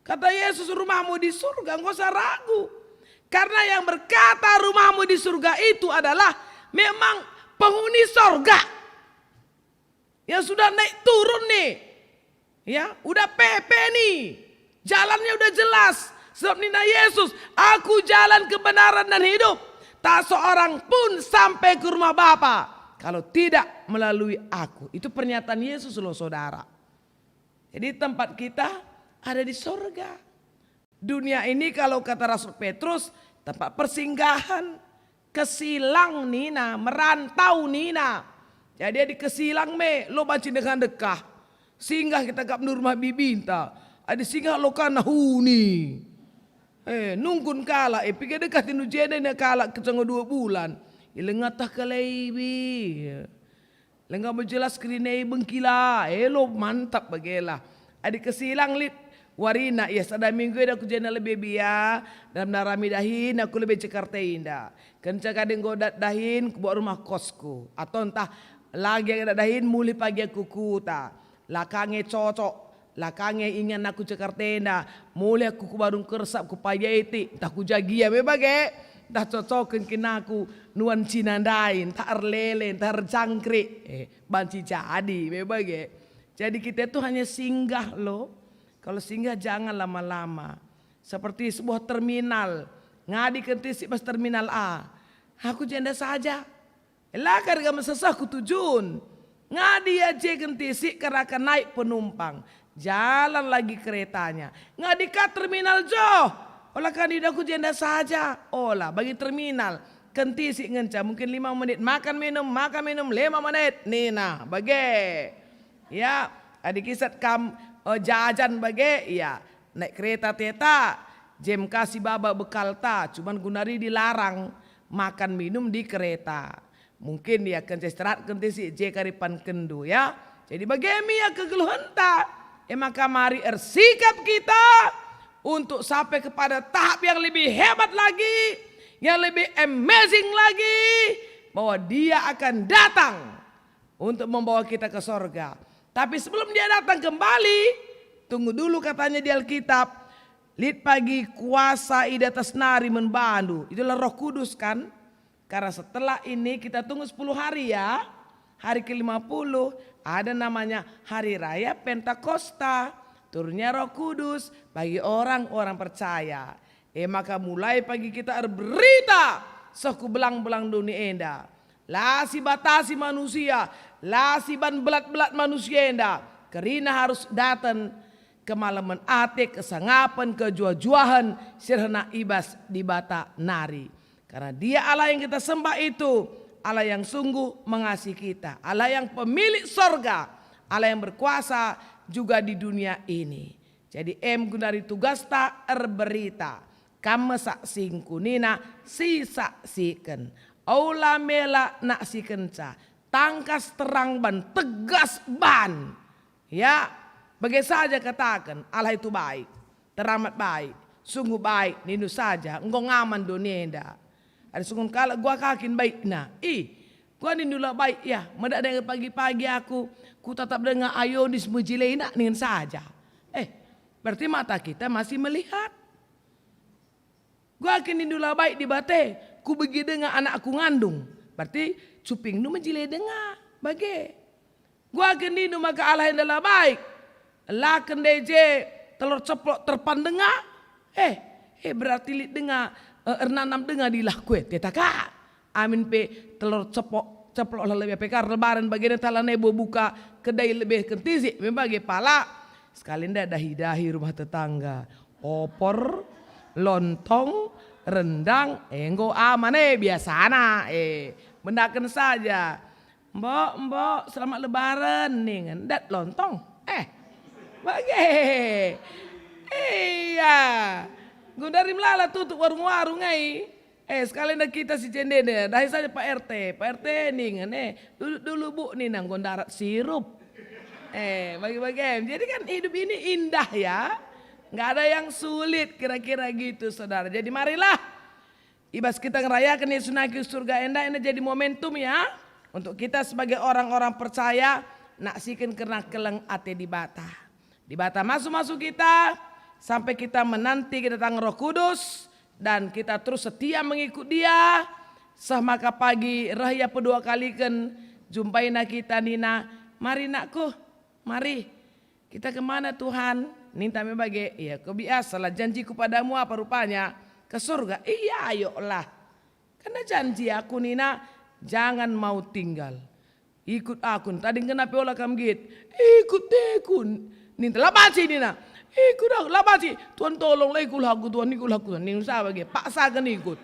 Kata Yesus, "Rumahmu di surga, nggak usah ragu." Karena yang berkata, "Rumahmu di surga" itu adalah memang penghuni sorga. Yang sudah naik turun nih. Ya, udah pepe nih. Jalannya udah jelas. Sebab nina Yesus, "Aku jalan, kebenaran, dan hidup. Tak seorang pun sampai ke rumah Bapa kalau tidak melalui Aku." Itu pernyataan Yesus loh, saudara. Jadi tempat kita ada di sorga. Dunia ini kalau kata Rasul Petrus, tempat persinggahan, kesilang nina, merantau nina. Jadi adi kesilang me, lo banci dekah-dekah. Singgah kita kap ndu rumah bibinta. Adi singgah lo kana huni. Eh, nungkun kalak, eh, piga dekah tindu jenda ina kalak kecengo dua bulan. Ilengatah kalai bi. Lengga mejelas kerina i bengkila, elo mantap bagela. Adi kesilang lit warina, ia sada minggu eda ku jenda lebe bia, dalam narami dahin aku lebe Jakarta enda. Kenca kade enggo dat dahin kubawa rumah kosku. Atau ntah lagi ada dahin mulih pagi aku kuta. Lakange cocok. La ka nge ingan aku Jakarta enda, mulih aku ku Badung Kersap, ku Pajaiti, ntah ku Jagia me bage, ntah cocoken kin aku nuan Cina ndai, ntah erlele, ntah erjangkrik, eh, banci jadi me bage. Jadi kita itu hanya singgah loh. Kalau singgah jangan lama-lama. Seperti sebuah terminal, ngadi kentisik bas terminal A. Aku jenda saja. La ka rega meseseh ku tujun. Ngadi ia je kentisik keraka naik penumpang. Jalan lagi keretanya. Ngadi ka terminal joh. Ola ka nina ku jenda saja. Ola, bagi terminal. Kentisik ngenca mungkin lima menit. Makan minum, makan minum, lima menit. Nina, bage. Ya, adi kisat kam, eh, jajan bage, ya. Naik kereta teta. Jem kasi baba bekalta. Cuman guna ri dilarang makan minum di kereta. Mungkin ia kenca istirahat kentisik je kari pankenndu, ya. Jadi bage me ia kegeluhenta. E maka mari ersikap kita untuk sampai kepada tahap yang lebih hebat lagi, yang lebih amazing lagi, bahwa Dia akan datang untuk membawa kita ke sorga. Tapi sebelum Dia datang kembali, tunggu dulu katanya di Alkitab, lit pagi kuasa i atas nari man bandu. Itulah Roh Kudus kan? Karena setelah ini kita tunggu sepuluh hari ya. Hari kelima puluh ada namanya Hari Raya Pentakosta. Turunnya Roh Kudus bagi orang-orang percaya. E maka mulai pagi kita erberita seh ku belang-belang doni enda. La sibatasi manusia, la siban belat-belat manusia enda. Kerina harus daten kemalemen ate, kesangapen, kejuah-juahen si rehna i bas Dibata nari. Karena Dia Allah yang kita sembah itu, Allah yang sungguh mengasihi kita, Allah yang pemilik sorga, Allah yang berkuasa juga di dunia ini. Jadi em guna ri tugasta erberita. Kam me saksingku nina, sisaksiken. Ola mela naksikenca. Tangkas terang ban tegas ban. Ya, bage saja kataken, Allah itu baik, teramat baik, sungguh baik, nindu saja, enggo ngaman doni enda. Ada sunggun kalak gua kakin baikna. Ih, gua nindu la baik ya, medak denga pagi-pagi aku, ku tatap denga ayonis mejilena ningen saja. Eh, berarti mata kita masih melihat. Gua kin nindu la baik Dibata, ku begi denga anakku ngandung. Berarti cupingndu mejile denga, bage. Gua kin nindu maka Allah enda la baik. La kende je telor ceplok terpan denga. Eh, eh berarti lit denga, eh, ernanam denga di lah kue. Teta ka. Amin pe telor ceplok, ceplok lah lebih pekar lebaran bagenda talane buka kedai lebih kentisik. Memang bage pala. Sekali nda dahi-dahi rumah tetangga. Opor, lontong, rendang, enggo aman, eh, biasana, eh, mendaken saja. "Mbok, mbok, selamat lebaran," ningen. Dat lontong. Eh, bage. Iya. Gundari melala tutup warung-warung ai. Eh, sekali nda kita si jendenda, dahi saja Pak R T. Pak R T ningen, eh, dulu, dulu Bu nina, enggo ndarat sirup. Eh, bagi-bagi em. Jadi kan hidup ini indah ya. Nggak ada yang sulit kira-kira gitu, saudara. Jadi marilah i bas kita ngerayaken Yesus nangkih surga enda, enda jadi momentum ya, untuk kita sebagai orang-orang percaya naksiken kerna keleng ate Dibata. Dibata masu-masu kita sampai kita menanti kedatangan Roh Kudus dan kita terus setia mengikut Dia, seh maka pagi reh Ia pedua kaliken, jumpaina kita nina, "Mari nakku, mari." Kita kemana, Tuhan? Ninta me bage, "Iya, kebiasalah janjiku padamu apa rupanya? Ke surga." "Iya, ayolah. Karena janji aku nina, jangan mau tinggal. Ikut aku, tadingken pe ola kam nggit. Ikut aku." Ninta, "La banci," nina. "Ikut aku, la banci. Tuhan tolonglah, ikutlah aku, Tuhan, ikutlah aku, Tuhan." Ninta bage, paksaken ikut.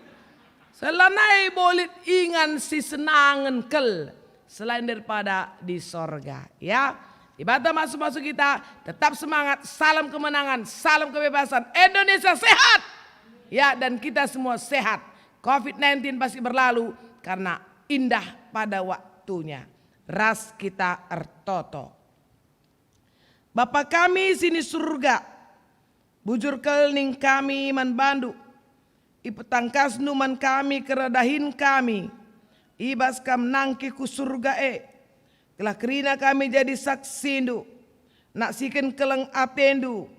Selanai bolit ingan si senangen kal selain daripada di sorga, ya. Dibata masu-masu kita, tetap semangat, salam kemenangan, salam kebebasan, Indonesia sehat. Ya, dan kita semua sehat. covid nineteen pasti berlalu karena indah pada waktunya. Ras kita ertoto. Bapa kami si ni Surga, bujur kal ning kami man bandu. Ipetangkasndu man kami kerna dahin kami, i bas kam nangkih ku Surga e. Gelah kerina kami jadi saksindu, naksiken keleng atendu,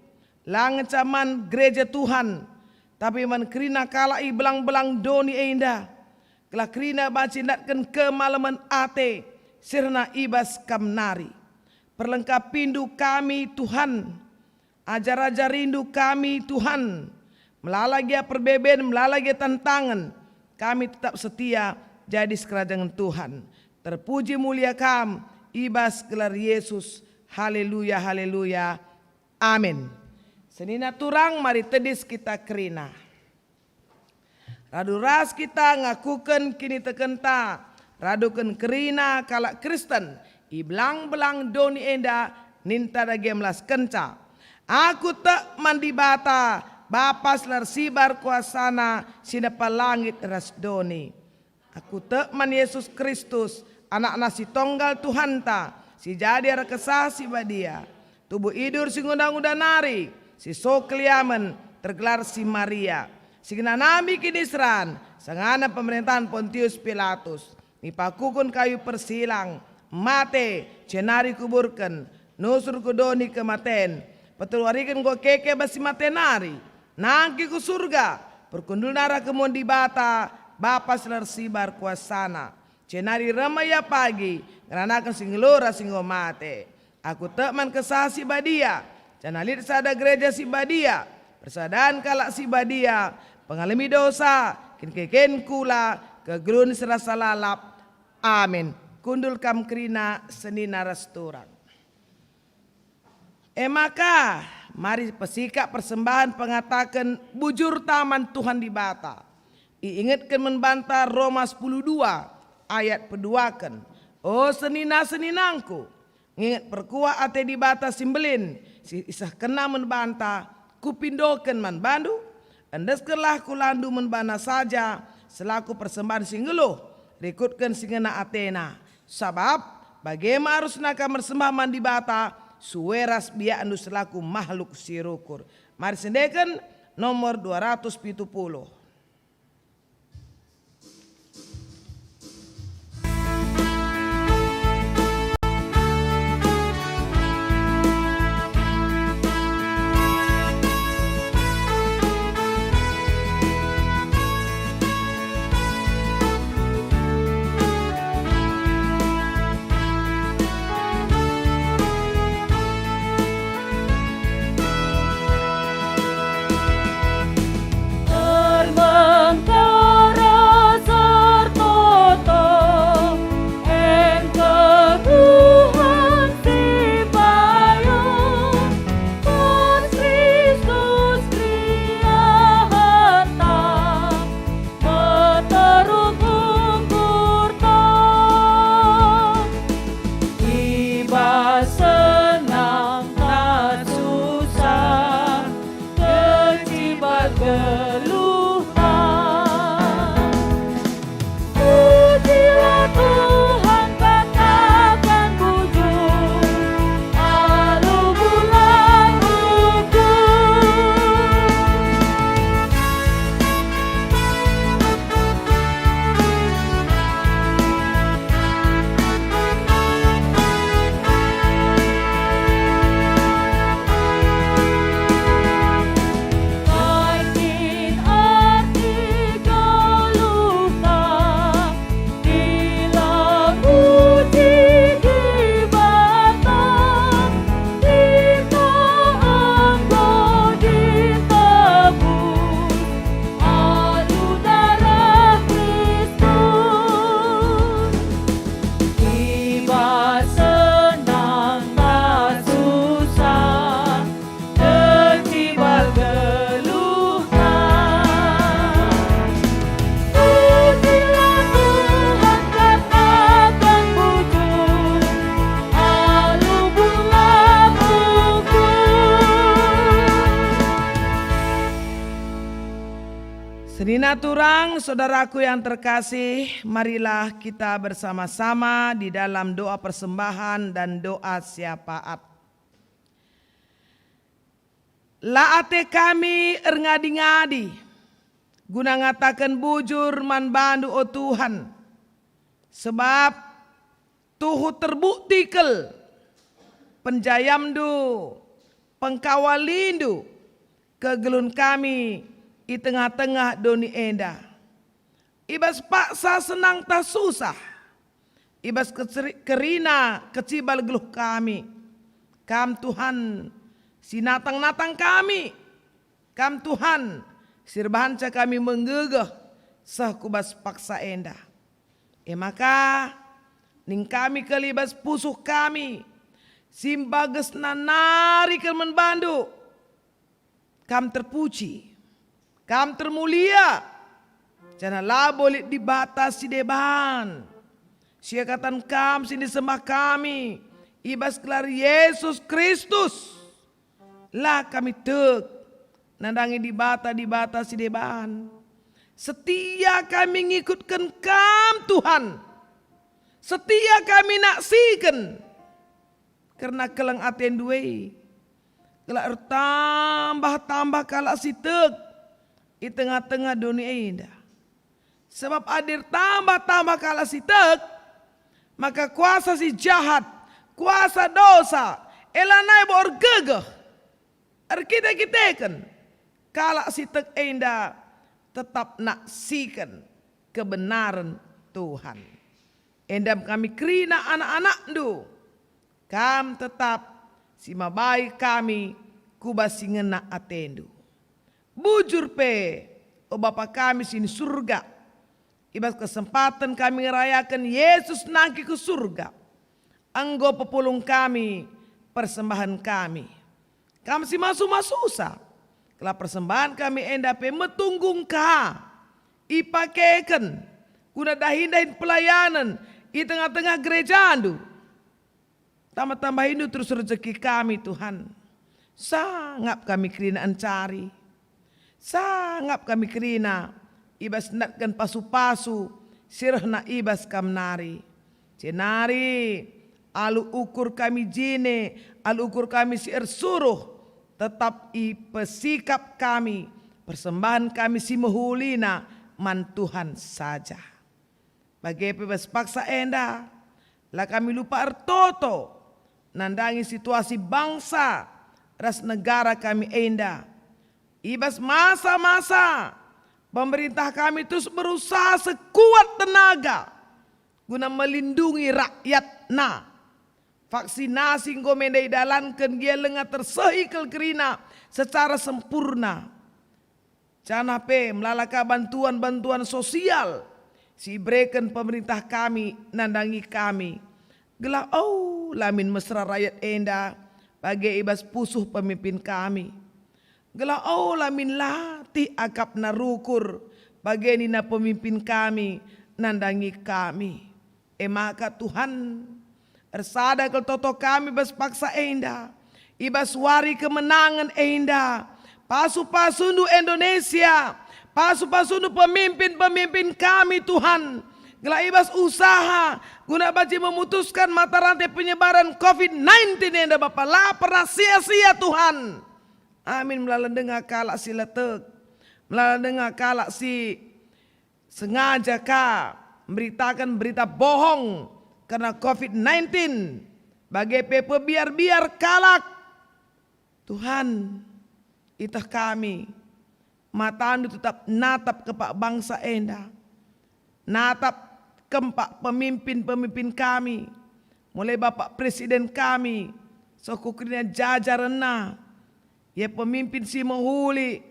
la ngenca man gereja Tuhan, tapi man kerina kalak i belang-belang doni enda. Gelah kerina banci ndatken kemalemen ate, sirna i bas kam nari. Perlengkapindu kami, Tuhan. Ajar-ajarindu kami, Tuhan. Melala gia perbeben, melala gia tantangen, kami tetap setia jadi sekerajangen Tuhan. Terpuji mulia Kam i bas gelar Yesus. Haleluya, haleluya. Amin. Senina turang, mari tedis kita kerina. Radu ras kita ngakuken kinitekenta, raduken kerina kalak Kristen i belang-belang doni enda, ninta dage melaskenca. Aku tek man Dibata, Bapa si la ersibar kuasaNa si nepa langit ras doni. Aku tek man Yesus Kristus, AnakNa si Tonggal Tuhanta, si jadi arah Kesah Si Badia. Tubuh idur si ngunda-ngunda nari, si so keliamen, tergelar si Maria, si ngenanami kiniseran, sangana pemerentahen Pontius Pilatus, ipakuken kayu persilang, mate, jenari kuburken, nusur ku doni kematen, peteluariken enggo keke bas si mate nari, nangkih ku Surga, perkundulna arah kemuhen Dibata, Bapa si la ersibar kuasaNa. Jenari reh me Ia pagi, ngeranaken si nggeluh ras si enggo mate. Aku tek man Kesah Si Badia, janah lit sada Gereja Si Badia, persadan kalak si badia, pengalemi dosa, kin keken kula, kegeluhen si rasa lalap. Amin. Kundul kam kerina senina ras turang. E maka, mari pesikap persembahen pengataken bujurta man Tuhan Dibata. Iingetken man banta Roma sepuluh dua ayat peduaken, "O senina-seninangku, nginget perkuah ate Dibata si mbelin, si isehkenNa man banta, kupindoken man bandu. Endeskenlah kulandu man baNa saja selaku persembahen si nggeluh, rikutken si ngena ateNa. Sabap bage me arusna kam ersembah man Dibata sue ras biakndu selaku mahluk si rukur." Mari siendeken nomor dua ratus pitu puluh. Turang, saudaraku yang terkasih, marilah kita bersama-sama di dalam doa persembahan dan doa syafaat. La ate kami erngadi-ngadi guna ngataken bujur man bandu, o Tuhan, sebab tuhu terbukti kal penjayamndu, pengkawalindu, kegeluhen kami i tengah-tengah doni enda. I bas paksa senang tah susah, i bas keceri-, kerina kecibal geluh kami, Kam Tuhan si natang-natang kami, Kam Tuhan si erbahanca kami menggegeh seh ku bas paksa enda. E maka, ning kami kal i bas pusuh kami, si mbagesna nari kal man bandu. Kam terpuji, Kam termulia, janah labo lit Dibata si deban. Siakatan Kam si nisembah kami i bas gelar Yesus Kristus. La kami tek nandangi dibata-dibata si deban. Setia kami ngikutken Kam, Tuhan. Setia kami naksiken kerna keleng ateNdu e, gelah ertambah-tambah kalak si tek i tengah-tengah doni enda. Sebab adi ertambah-tambah kalak si tek, maka kuasa si jahat, kuasa dosa, e lanai bo ergegeh. Erkite-kiteken kalak si tek enda tetap naksiken kebenaren Tuhan. Enda me kami kerina anak-anakNdu, Kam tetap si mabai kami ku bas si ngena ateNdu. Bujur pe, o Bapa kami si ni Surga, i bas kesempaten kami ngerayaken Yesus nangkih ku Surga, enggo pepulung kami persembahen kami. Kam si masu-masusa, gelah persembahen kami enda pe metunggung ka ipakeken guna dahin-dahin pelayanen i tengah-tengah gerejaNdu. Tambah-tambahindu terus rejeki kami, Tuhan. Sangap kami kerina encari. Sangap kami kerina i bas ndatken pasu-pasu si rehna i bas Kam nari. Jenari alu ukur kami jine, alu ukur kami si ersuruh, tetap ipesikap kami, persembahen kami si mehulina man Tuhan saja. Bage pe bas paksa enda, la kami lupa ertoto nandangi situasi bangsa ras negara kami enda. I bas masa-masa pemerintah kami terus berusaha sekuat tenaga guna melindungi rakyatna. Vaksinasi enggo menda idalanken, gia lenga tersehi kal kerina secara sempurna. Janah pe melala ka bantuan-bantuan sosial si ibereken pemerintah kami nandangi kami, gelah, o, la min mesera rayat enda bage i bas pusuh pemimpin kami. Gelah, o, la min latih akapna rukur bage nina pemimpin kami nandangi kami. E maka Tuhan, ersada kal toto kami bas paksa enda, i bas wari kemenangen enda. Pasu-pasundu Indonesia, pasu-pasundu pemimpin-pemimpin kami, Tuhan, gelah i bas usaha guna banci memutuskan mata rantai penyebaran covid nineteen enda, Bapa, la pernah sia-sia, Tuhan. Amin. Melala denga kalak si letek, melala denga kalak si sengaja ka mberitaken berita bohong kerna covid nineteen, bage pe pebiar-biar kalak. Tuhan, iteh kami, mataNdu tetap natap kempak bangsa enda, natap kempak pemimpin-pemimpin kami, mulai Bapak Presiden kami, seh ku kerina jajarenna, Ia pemimpin si mehuli,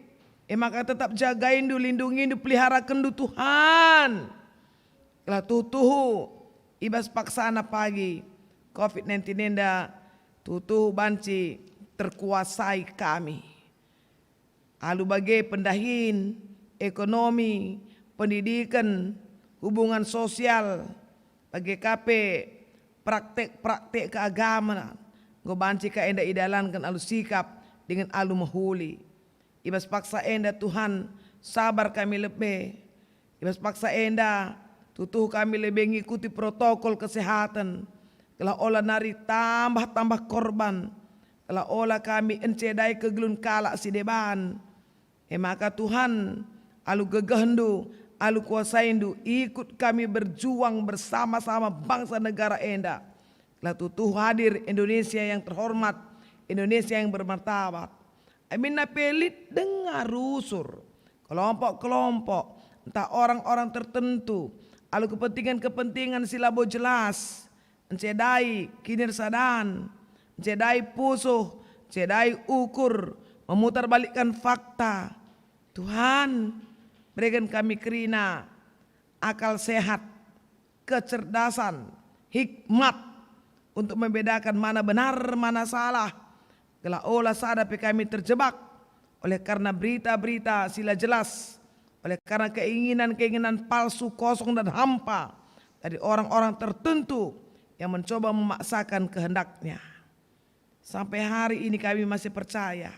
e maka tetap jagaindu, lindungindu, peliharakenndu, Tuhan. Gelah tuhu-tuhu i bas paksana pagi covid nineteen enda tuhu-tuhu banci terkuasai kami. Alu bage pendahin, ekonomi, pendidiken, hubungan sosial, bage ka pe praktek-praktek keagamaan, enggo banci ka enda idalanken alu sikap dingen alu mehuli. I bas paksa enda, Tuhan, sabar kami lebe, I bas paksa enda, tuhu kami lebe ngikuti protokol kesehatan, gelah ola nari tambah-tambah korban, gelah ola kami encidai kegeluhen kalak si deban. E maka Tuhan, alu gegehNdu, alu kuasaNdu, ikut kami berjuang bersama-sama bangsa negara enda. Gelah tuhu hadir Indonesia yang terhormat, Indonesia yang bermartabat. Aminna pe lit denga rusur, kelompok-kelompok, ntah orang-orang tertentu, alu kepentingan-kepentingan si labo jelas, encidai kinirsadan, encidai pusuh, encidai ukur, memutarbalikkan fakta. Tuhan, berikan kami kerina akal sehat, kecerdasan, hikmat untuk membedakan mana benar, mana salah, gelah ola sada pe kami terjebak oleh karena berita-berita si la jelas, oleh karena keinginan-keinginan palsu, kosong, dan hampa dari orang-orang tertentu yang mencoba memaksakan kehendaknya. Sampai hari ini kami masih percaya,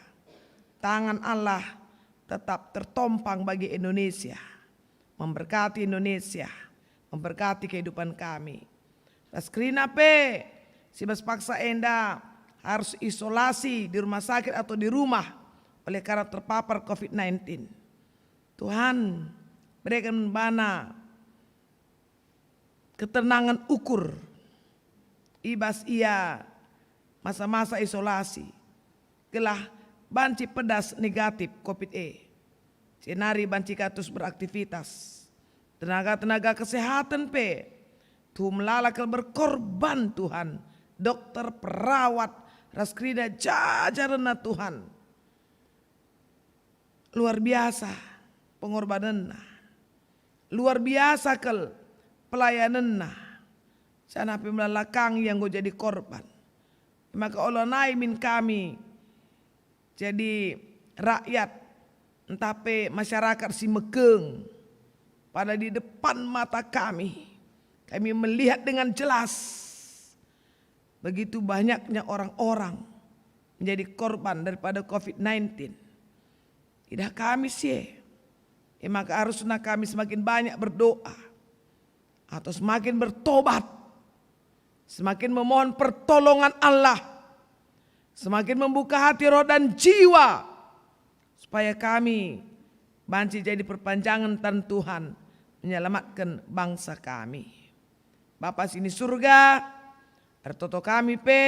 tangan Allah tetap tertompang bagi Indonesia, memberkati Indonesia, memberkati kehidupan kami. Ras kerina pe, si bas paksa enda harus isolasi di rumah sakit atau di rumah oleh karena terpapar covid sembilan belas. Tuhan, berikan bana ketenangan ukur i bas ia masa-masa isolasi, gelah banci pedas negatif covid e. Jenari banci ka terus beraktivitas. Tenaga-tenaga kesehatan pe tuhu melala kal berkorban, Tuhan, dokter, perawat, ras kerina jajarenna, Tuhan. Luar biasa pengorbanenna, luar biasa kal pelayanenna, janah pe melala kang ia enggo jadi korban. Maka ola nai min kami jadi rakyat ntah pe masyarakat si mekeng, pada di depan mata kami, kami melihat dengan jelas begitu banyaknya orang-orang menjadi korban daripada covid sembilan belas. Idah kami si e, e maka arusna kami semakin banyak berdoa atau semakin bertobat, semakin memohon pertolongan Allah, semakin membuka hati, roh, dan jiwa, supaya kami banci jadi perpanjangen tangan Tuhan menyelamatken bangsa kami. Bapa si ni Surga, ertoto kami pe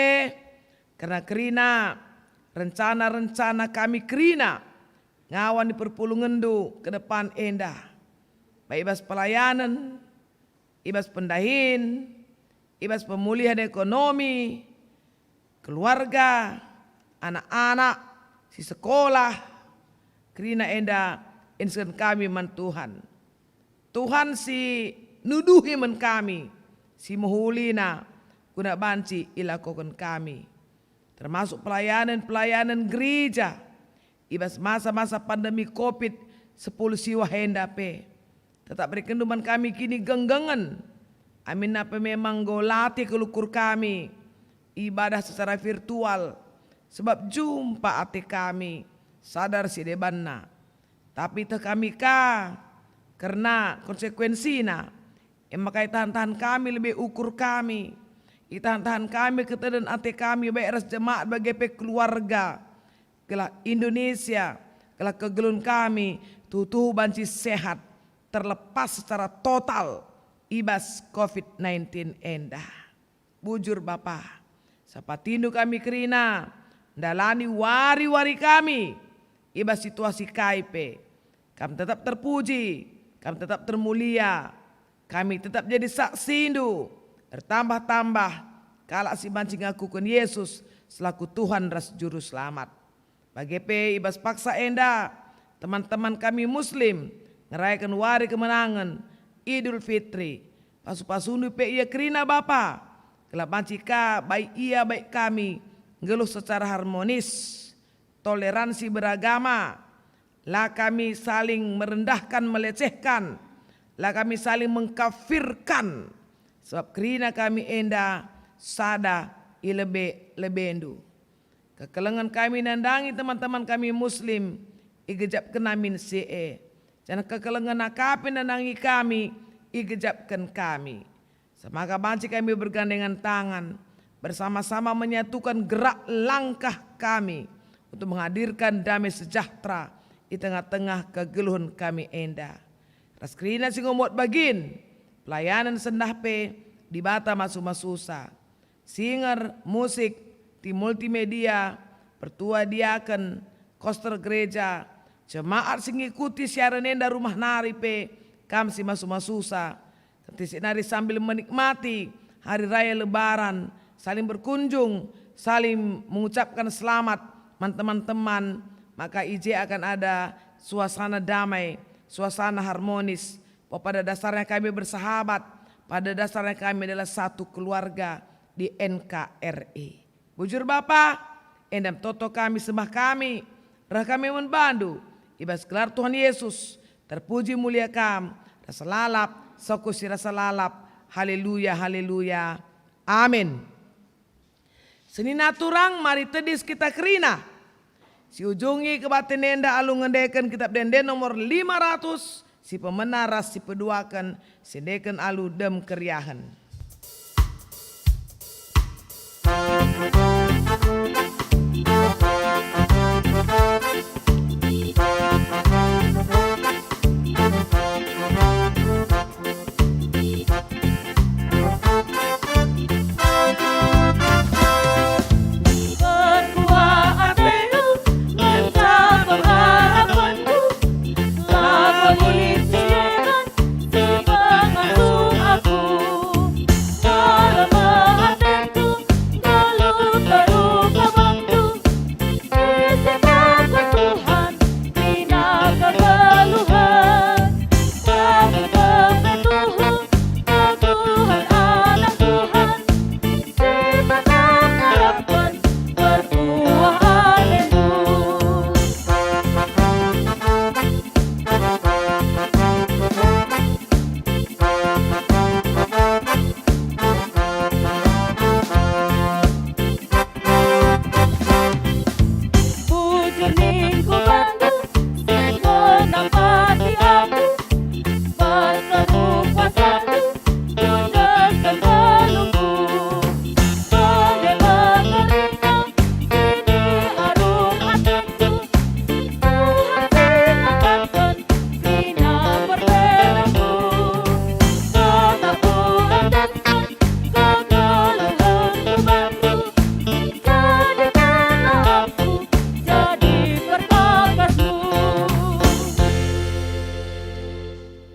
kerna kerina rencana-rencana kami kerina ngawan ni perpulungenNdu ke depan enda, bait i bas pelayanen, i bas pendahin, i bas pemulihan ekonomi, keluarga, anak-anak si sekolah, kerina enda iendesken kami man Tuhan. Tuhan si nuduhi man kami, si mehulina guna banci ilakoken kami, termasuk pelayanen-pelayanen gereja i bas masa-masa pandemi covid sepuluh siwah enda pe. Tetap berikenNdu man kami kinigenggengen, aminna pe memang enggo latih kal ukur kami ibadah secara virtual, sebab jumpa ate kami sadar si debanna. Tapi teh kami ka kerna konsekuensina, e maka itahan-tahan kami lebe ukur kami, itahan-tahan kami keteden ate kami bait ras jemaat bage pe keluarga, gelah Indonesia, gelah kegeluhen kami tuhu-tuhu banci sehat, terlepas secara total i bas covid sembilan belas enda. Bujur Bapa, sepatindu kami kerina ndalani wari-wari kami i bas situasi kai pe. Kam tetap terpuji, Kam tetap termulia, kami tetap jadi saksindu, ertambah-tambah kalak si banci ngakuken Yesus selaku Tuhan ras Juru Selamat. Bage pe i bas paksa enda, teman-teman kami Muslim ngerayaken wari kemenangen Idul Fitri. Pasu-pasuNdu pe ia kerina Bapa, gelah banci ka bait ia bait kami nggeluh secara harmonis, toleransi beragama, la kami saling merendahkan, melecehkan, la kami saling mengkafirkan, sebab kerina kami enda sada i lebe-lebeNdu. Kekelengen kami nandangi teman-teman kami Muslim, igejapkenna min si e. janah kekelengen ka pe nandangi kami, igejapken kami. Semaka banci kami bergandengan tangan, bersama-sama menyatukan gerak langkah kami untuk menghadirkan damai sejahtera i tengah-tengah kegeluhen kami enda. Ras kerina si enggo muat bagin, pelayanen sendah pe Dibata masu-masusa. Singer, musik, tim multimedia, pertua diaken, koster gereja, jemaat si ngikuti siaren enda rumah nari pe kam si masu-masusa. Kentisik nari sambil menikmati hari raya Lebaran, saling berkunjung, saling mengucapkan selamat man teman-teman, maka i je akan ada suasana damai, suasana harmonis, bahwa pada dasarnya kami bersahabat, pada dasarnya kami adalah satu keluarga di N K R I. Bujur Bapa, enda me toto kami sembah kami, reh kami man bandu, i bas gelar Tuhan Yesus, terpuji mulia Kam, rasa lalap, soko si rasa lalap. Haleluya, haleluya. Amin. Senina turang, mari tedis kita kerina. Siujungi kebatin enda alu ngendeken Kitab Ende-ende nomor lima ratus, si pemena ras si peduaken, si endeken alu dem keriahen. Perkuah atendu, ngenca pengharapenku, la pelit si deban, si pengasup aku. Dalam atenku, nggeluh teruk abangku, isi takut Tuhan, nina kegeluhen. Kami kegeluhen, kegeluhen anak Tuhan. Sipatang ngarapken perkuah atendu. Bujur ningku bandu, si ngenapati aku, bas keruh kuasandu, Tundusken geluhku, bage mengerinta, sini arum atenku. Tuhan si ngangkatken, sina perbelanku. Tetap kuendesken kegeluhenku bandu, jadikanlah aku jadi perkakasmu.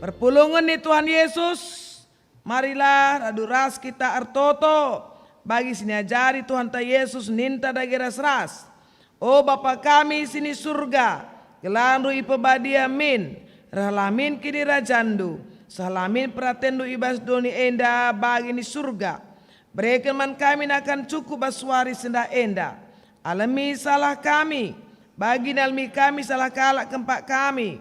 Perpulungen ni Tuhan Yesus. Marilah radu ras kita ertoto bagi si niajari Tuhanta Yesus ninta dage ras-ras. O Bapa kami si ni Surga, gelarNdu ipebadia min, rehlah min kinirajanNdu, sehlah min peratenndu i bas doni enda bagi ni Surga. Bereken man kami nakan cukup bas wari sendah enda. Alemi salah kami, bagi nalemi kami salah kalak kempak kami.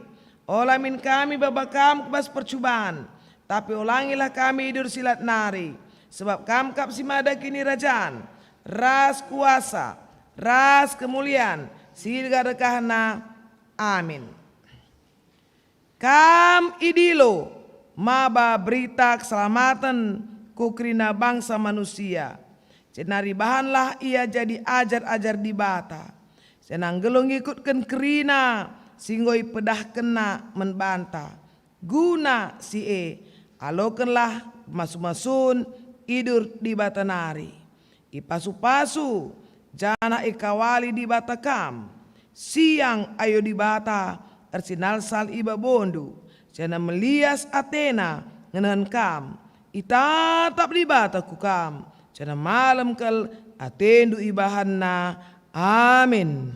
Ola min kami baba Kam ku bas percuban, tapi olangilah kami idur si lat nari, sebab Kam kap si mada kinirajan, ras kuasa, ras kemulian, si dekah-dekahna. Amin. Kam idilo maba berita keselamaten ku kerina bangsa manusia, jenari bahanlah ia jadi ajar-ajar Dibata, janah nggeluh ngikutken kerina si enggo ipedahkenNa man banta. Guna si e, alokenlah masu-masun idur Dibata nari. Ipasu-pasu janah ikawali Dibata kam. Siang ayo Dibata ersinalsal i babondu, janah melias ateNa ngenehen kam. Itatap Dibata ku kam, janah malem kal atendu ibahanNa. Amin.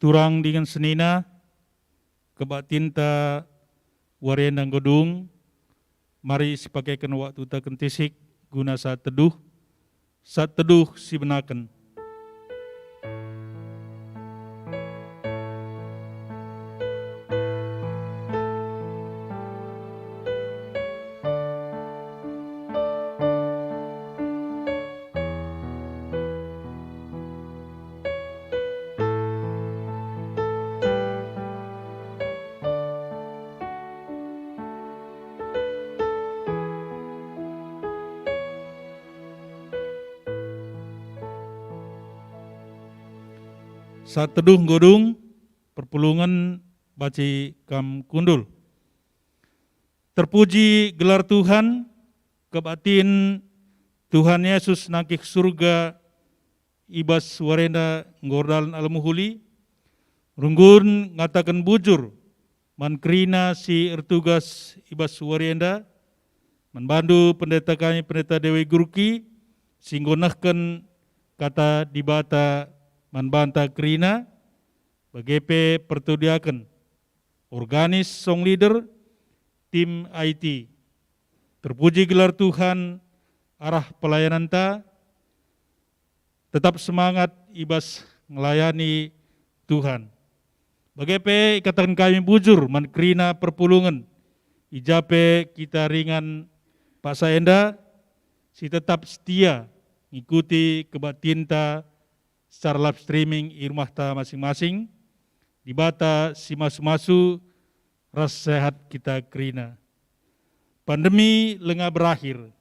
Turang dingen senina, kebaktinta wari enda enggo dung, mari sipakeken waktuta kentisik guna saat teduh, saat teduh sibenaken. Saat teduh enggo dung, perpulungen banci kam kundul. Terpuji gelar Tuhan, kebaktin Tuhan Yesus nangkih Surga i bas wari enda enggo erdalan alu mehuli. Runggun ngataken bujur man kerina si ertugas i bas wari enda, man bandu pendeta kami, Pendeta Dewi Gurki, si enggo nehken Kata Dibata man banta kerina, bage pe pertodoaken organis, song leader, tim I T. Terpuji gelar Tuhan arah pelayananta, tetap semangat i bas ngelayani Tuhan. Bage pe ikataken kami bujur man kerina perpulungen, i ja pe kita ringan paksa enda, si tetap setia ngikuti kebaktinta secara live streaming i rumahta masing-masing. Dibata si masu-masu ras sehat kita kerina. Pandemi langa berakhir.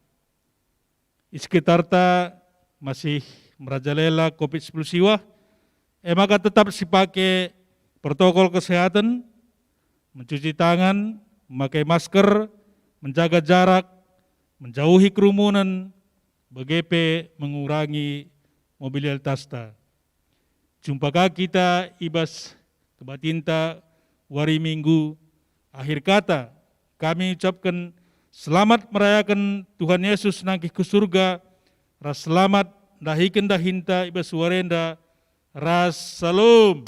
I sekitarta masih merajalela covid sepuluh siwah, e maka tetap sipake protokol kesehatan, mencuci tangan, memakai masker, menjaga jarak, menjauhi kerumunan, bage pe mengurangi mobilitasta. Jumpa ka kita i bas kebaktinta wari Minggu. Akhir kata, kami ucapken selamat merayaken Tuhan Yesus nangkih ku Surga, ras selamat ndahiken dahinta i bas wari enda, ras Salom.